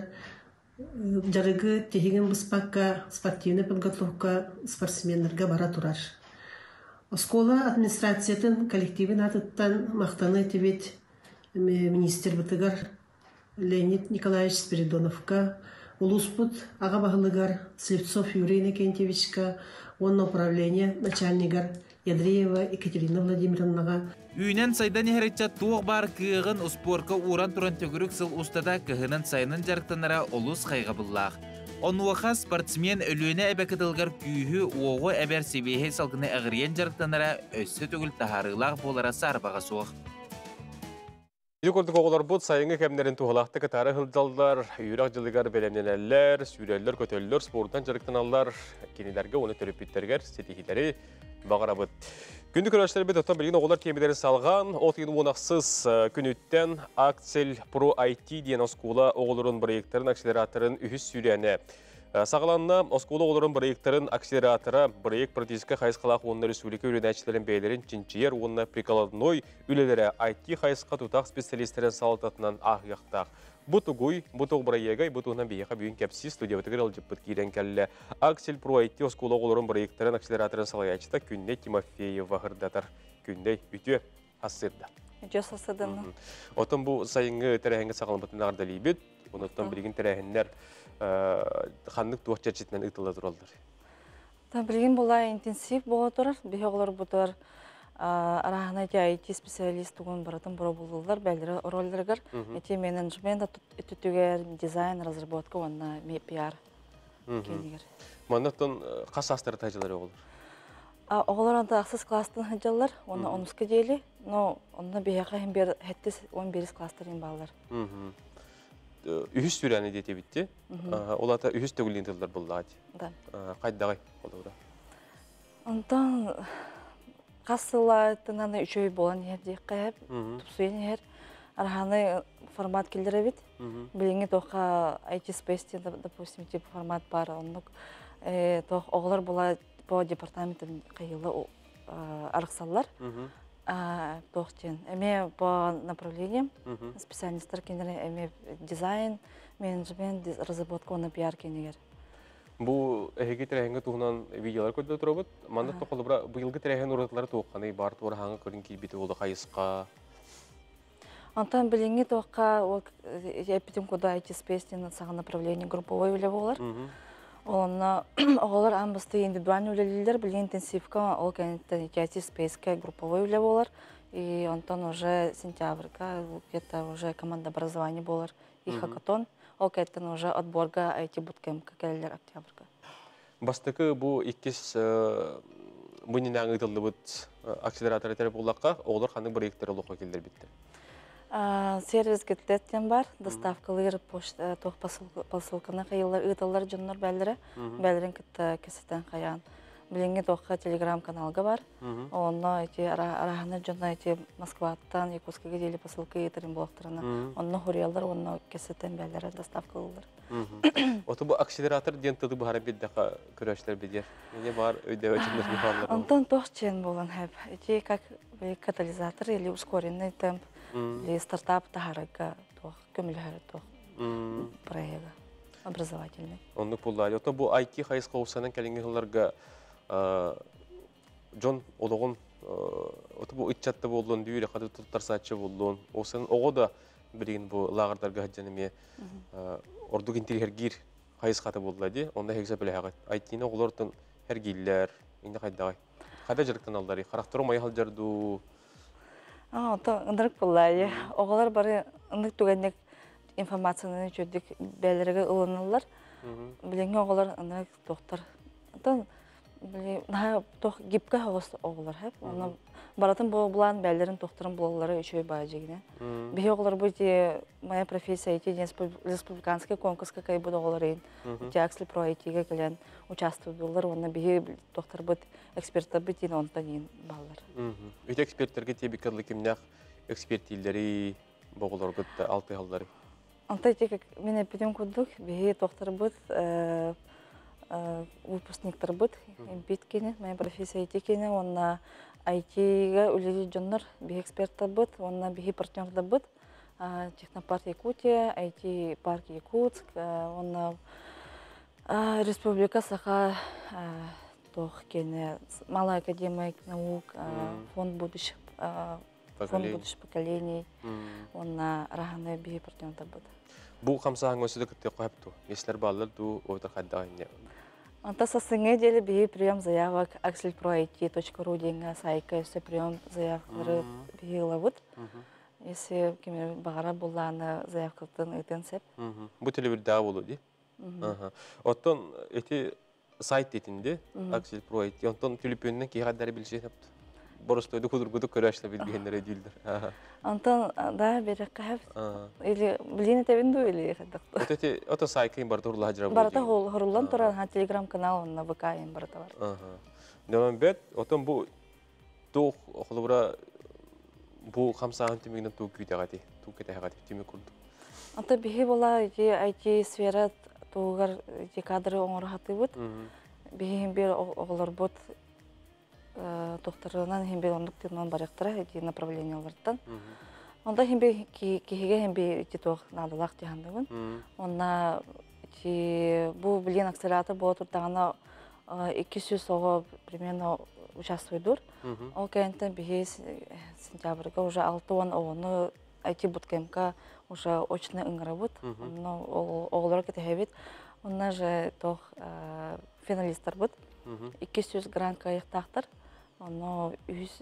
дьарыгы тиһигин быспакка спортивнай подготовка спортсменнарга бара турар. Оскуола администрациятын коллективин аатыттан махтана этибит министрбытыгар Леонид Николаевич Спиридоновка, улууспут аҕа баһылыгар Слепцов Юрий Иннокентьевичка уонна управление начальнигар Ядреева Екатерина Владимировнаҕа. Үүнэн-сайдан иһэр ыччат туох баар кыаҕын успуорка ууран туран төгүрүк сыл устата кыһынын-сайынын дьарыктанара олус хайҕабыллаах. Онуоха спортсмен Өлүөнэ эбэ кытылыгар күүһү-уоҕу эбэр сибиэһэй салгыны эҕирийэн дьарыктанара өссө төгүл таһаарыылаах буолара саарбаҕа суох. Ити курдук оҕолорбут сайыҥҥы кэмнэрин туһалаахтык ытаары сылдьаллар, үөрэх дьылыгар бэлэмнэнэллэр, сүүрэллэр-көтөллөр, спордунан дьарыктаналлар. Кинилэргэ уонна төрөппүттэригэр ситиһиилэри баҕарабыт. Күндү көрөөччүлэрбит, оттон билигин оҕолор тиэмэлэрин салҕаан, от ыйын уонахсыс күнүттэн Аксель Pro IT диэн оскуола оҕолорун бырайыактарын акселераторын үһүс сүүрээнэ Саҕаланна оскуола оҕолорун бырайыактарын акселератора бырайыак практическай хайысхалаах уонна республика үөрэнээччилэрин бэйэлэрин чинчийэр уонна прикладной үлэлэрэ IT хайысха тутаах специалистэрин салалтатынан ааһыахтаах. Бу тугуй, бу туох бырайыагай, бу туһунан биһиэхэ бүгүн кэпсии студиябытыгар ыалдьыппыт киирэн кэллэ. Аксель Про IT оскуола оҕолорун бырайыактарын акселераторын салайааччыта Күннэй Тимофеева ырдатар. Күннэй, үтүө ассырда. Үтүө сассыдынна. Отон бу сайыҥҥы тэрээһиҥҥэ саҕаламмытын эҕэрдэлиибит. Онуттан билигин тэрээһиннэр ханнык туох чэрчитинэн ыытылла тураллар? Билигин була интенсив буола турар. Биһи оҕолорбутугар Арааһына ити IT специалист тугун барытын боробуллулар бэллери ролларыгар. Ити менеджмент өттүтүгэр, дизайн, разработка уонна пиар киинигэр. Манна хас саастары тажылар оҕолор? Оҕолор онто ахсыс класстан сылдьаллар, уонна онуска диэли, но онно биһиэхэ иһин бир хэттис 11 класстарын бааллар. Үһүс сүрәни диэтибитти. Ол ата үһүс төгүлүн тыллар буллаат. Да. Кайдагай олура. Онтон хас сыллаатынан үчүгэй буолан иһэр диэххэ тупсуйан иһэр. Араханы формат киллэрэбит. Билиҥҥи туохха IT Space диэн, допустим, тип формат бар, оннук туох оҕолор була по департаментын хайыла арахсаллар. Туох диэн эмиэ по направлениям специалисттар кинилэр эмиэ дизайн, менеджмент, разработка уонна пиар кинигер. Бу эһиги тэрээһиҥҥэ туһунан видеолар көрдө турабыт. Манна тохолубра быйылгы тэрээһин уратылары туохханый бар туораһаҥа көрүн киирбити болду хайысқа. Онтон билиҥҥи туохха ол эппитим куда IT Space диэн саҥа направление групповой үлэ буолар. Онно оҕолор аан бастыы индивидуальный үлэлииллэр, билигин интенсивка, ол кэнниттэн IT Space-ка групповой үлэ буолар. И онтон уже сентябрьга где-то уже команда образование буолар и хакатон. Ол кэнниттэн уже отборга IT буткемпка кэлэллэр октябрьга. Бастакы бу иккис бу нинааҥ ыытыллыбыт акселератор этэр буллакка оҕолор ханнык проекттер олоххо киллэрбиттэр? Сервис гитлеттен бар, доставкалыыр почта туох посылканы хайыллар ыыталлар дьоннор бэллэрэ, бэллэрин кытта кэсэтэн хайаан. Билиҥҥи туохха телеграм-каналга бар. Онно эти араһаны дьонно эти Москваттан Якутскайга диэли посылка ыытарын буолахтарына, онно хуруйаллар, онно кэсэтэн бэллэрэ доставкалыыллар. Ото бу акселератор диэн тылы быһара биддаха көрөшлөр бидер. Мене бар өйдөбө чыннар бихаллар. Онтон туох чен болан хэп. Эти как катализатор или ускоренный темп или стартап тахарага туох көмөлөһөр туох проекта образовательный. Оннук буллаа. Ото бу IT хайысқа усанан кэлиҥҥи сылларга дьон олоҕун ото бу ыччатта буоллун, дүүрэ хаты туттарсааччы буоллун. Осан оҕо да билигин бу лааҕырдарга хаджан эмиэ ордук интирихергир хайысхата буолла ди. Онно хегсе билэһэҕит. IT-ни оҕолортон хергиллер, инде хайдагай. Хайда жарыктан аллари, харахтары май халжарду. Ото ынырык буллаа. Оҕолор бары ыннык түгэнник информацияны чөдүк бээлерге ылыналлар. Билиҥҥи оҕолор ынырык тохтор. Онтон били наһаа тох гибкэ оҕос оҕолор хэп. Онно баратын бу булан бээлерин тохторун булаллары үчүгэй баажыгына. Биһи оҕолор бу ити моя профессия IT диэн республиканский конкурска кайбыт оҕолор ин. Ити Аксли про IT-ге кэлэн участвоваллар. Онно биһи тохторбут эксперттарбыт ин онтон ин баллар. Үтө эксперттерге тебиккерлы кимнях экспертиллери боголоргут алты халлары. Онто ити мен эппитим курдук биһи тохторбут выпускниктарбыт импит кини, моя профессия IT кини, онна IT-га үлэлиир дьоннор биһи эксперттарбыт, онна биһи партнердарбыт Технопарк Якутия, IT парк Якутск, онна Республика Саха туох кини Малая академия наук, фонд будущих фонд будущих поколений, онна раханы биһи партнердарбыт. Бу хамсааһын өсөдө кытты қойыпту. Меслер баллар ду ойта хайда инне. Онто сасыңы деле биһи прием заявок axelproit.ru диэҥҥэ сайка өссө прием заявкалары биһи ылабыт. Если ким баҕара буллааны заявкатын ыытын сеп. Бу телебирдаа болу ди. Оттон эти сайт этинди Axel Pro IT. Онтон телефонунан ки хаддар билсе хапты. Боростойду кудургуду көрөшлө билбиһеннер өйдүүлдер. Онтон да берекке или билин этебин ду или хаддакты. Ото эти ото сайкын барда хурлаа жыра. Барата хуруллан турар ха телеграм канал онна ВК им барата бар. Нэмэн бет отон бу туох холобура бу хамсааһын түмүгүнэн туу күүтэҕэти, туу кэтэһэҕэти түмүк курдук. Онто биһи була ити IT сфера тугар ити кадры оҥоро хатыыбыт. Биһи бир оҕолорбут тохторунан хим бир оннук тыынан барыктара ити направлениялартан. Онда хим бир киһиге хим бир ити туох наадалаах тиһандыбын. Онна ити бу билген акселератор буола турдаҕына 200 оҕо примерно участвуйдур. Ол кэнниттэн биһи сентябрьга уже 60 оҕону IT буткемпка уже очно ыҥырабыт. Онно оҕолоро кэтэһэбит. Онно же тох финалисттарбыт. 200 грант кыайыктаахтар. Онно үс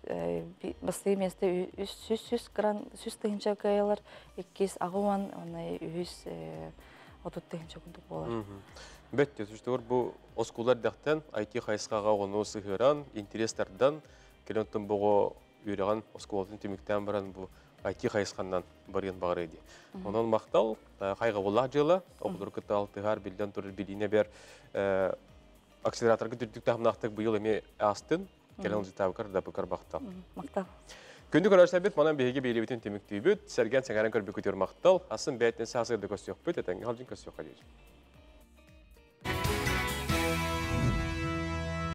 бастыы месте үс сүс сүс гран сүс тыһынча кыайалар, иккис агуан, онно үһүс 30 тыһынча курдук буолар. Бөттө, түштүгөр бу оскулар дәхтен IT хайысқаға ону сыһыран, интерестардан, келен буго үйрәгән осколатын түмүктән баран бу IT хайысқаннан барыан багыр иди. Онон мактал, хайга буллах жылы, окулур кытал тыгар билден турыр билине бер акселераторга түрдүк тахмнахтык быйыл эми астын, келен житабыкар да быкар бактал. Мактал. Күндү көрөрсәбит, манан биһиги биирибитин түмүктүүбүт, сэргэн сәңәрен көрбүкүтүр мактал, асын бәйтен сасырды көсөкпүт, этеңге халжын көсөк.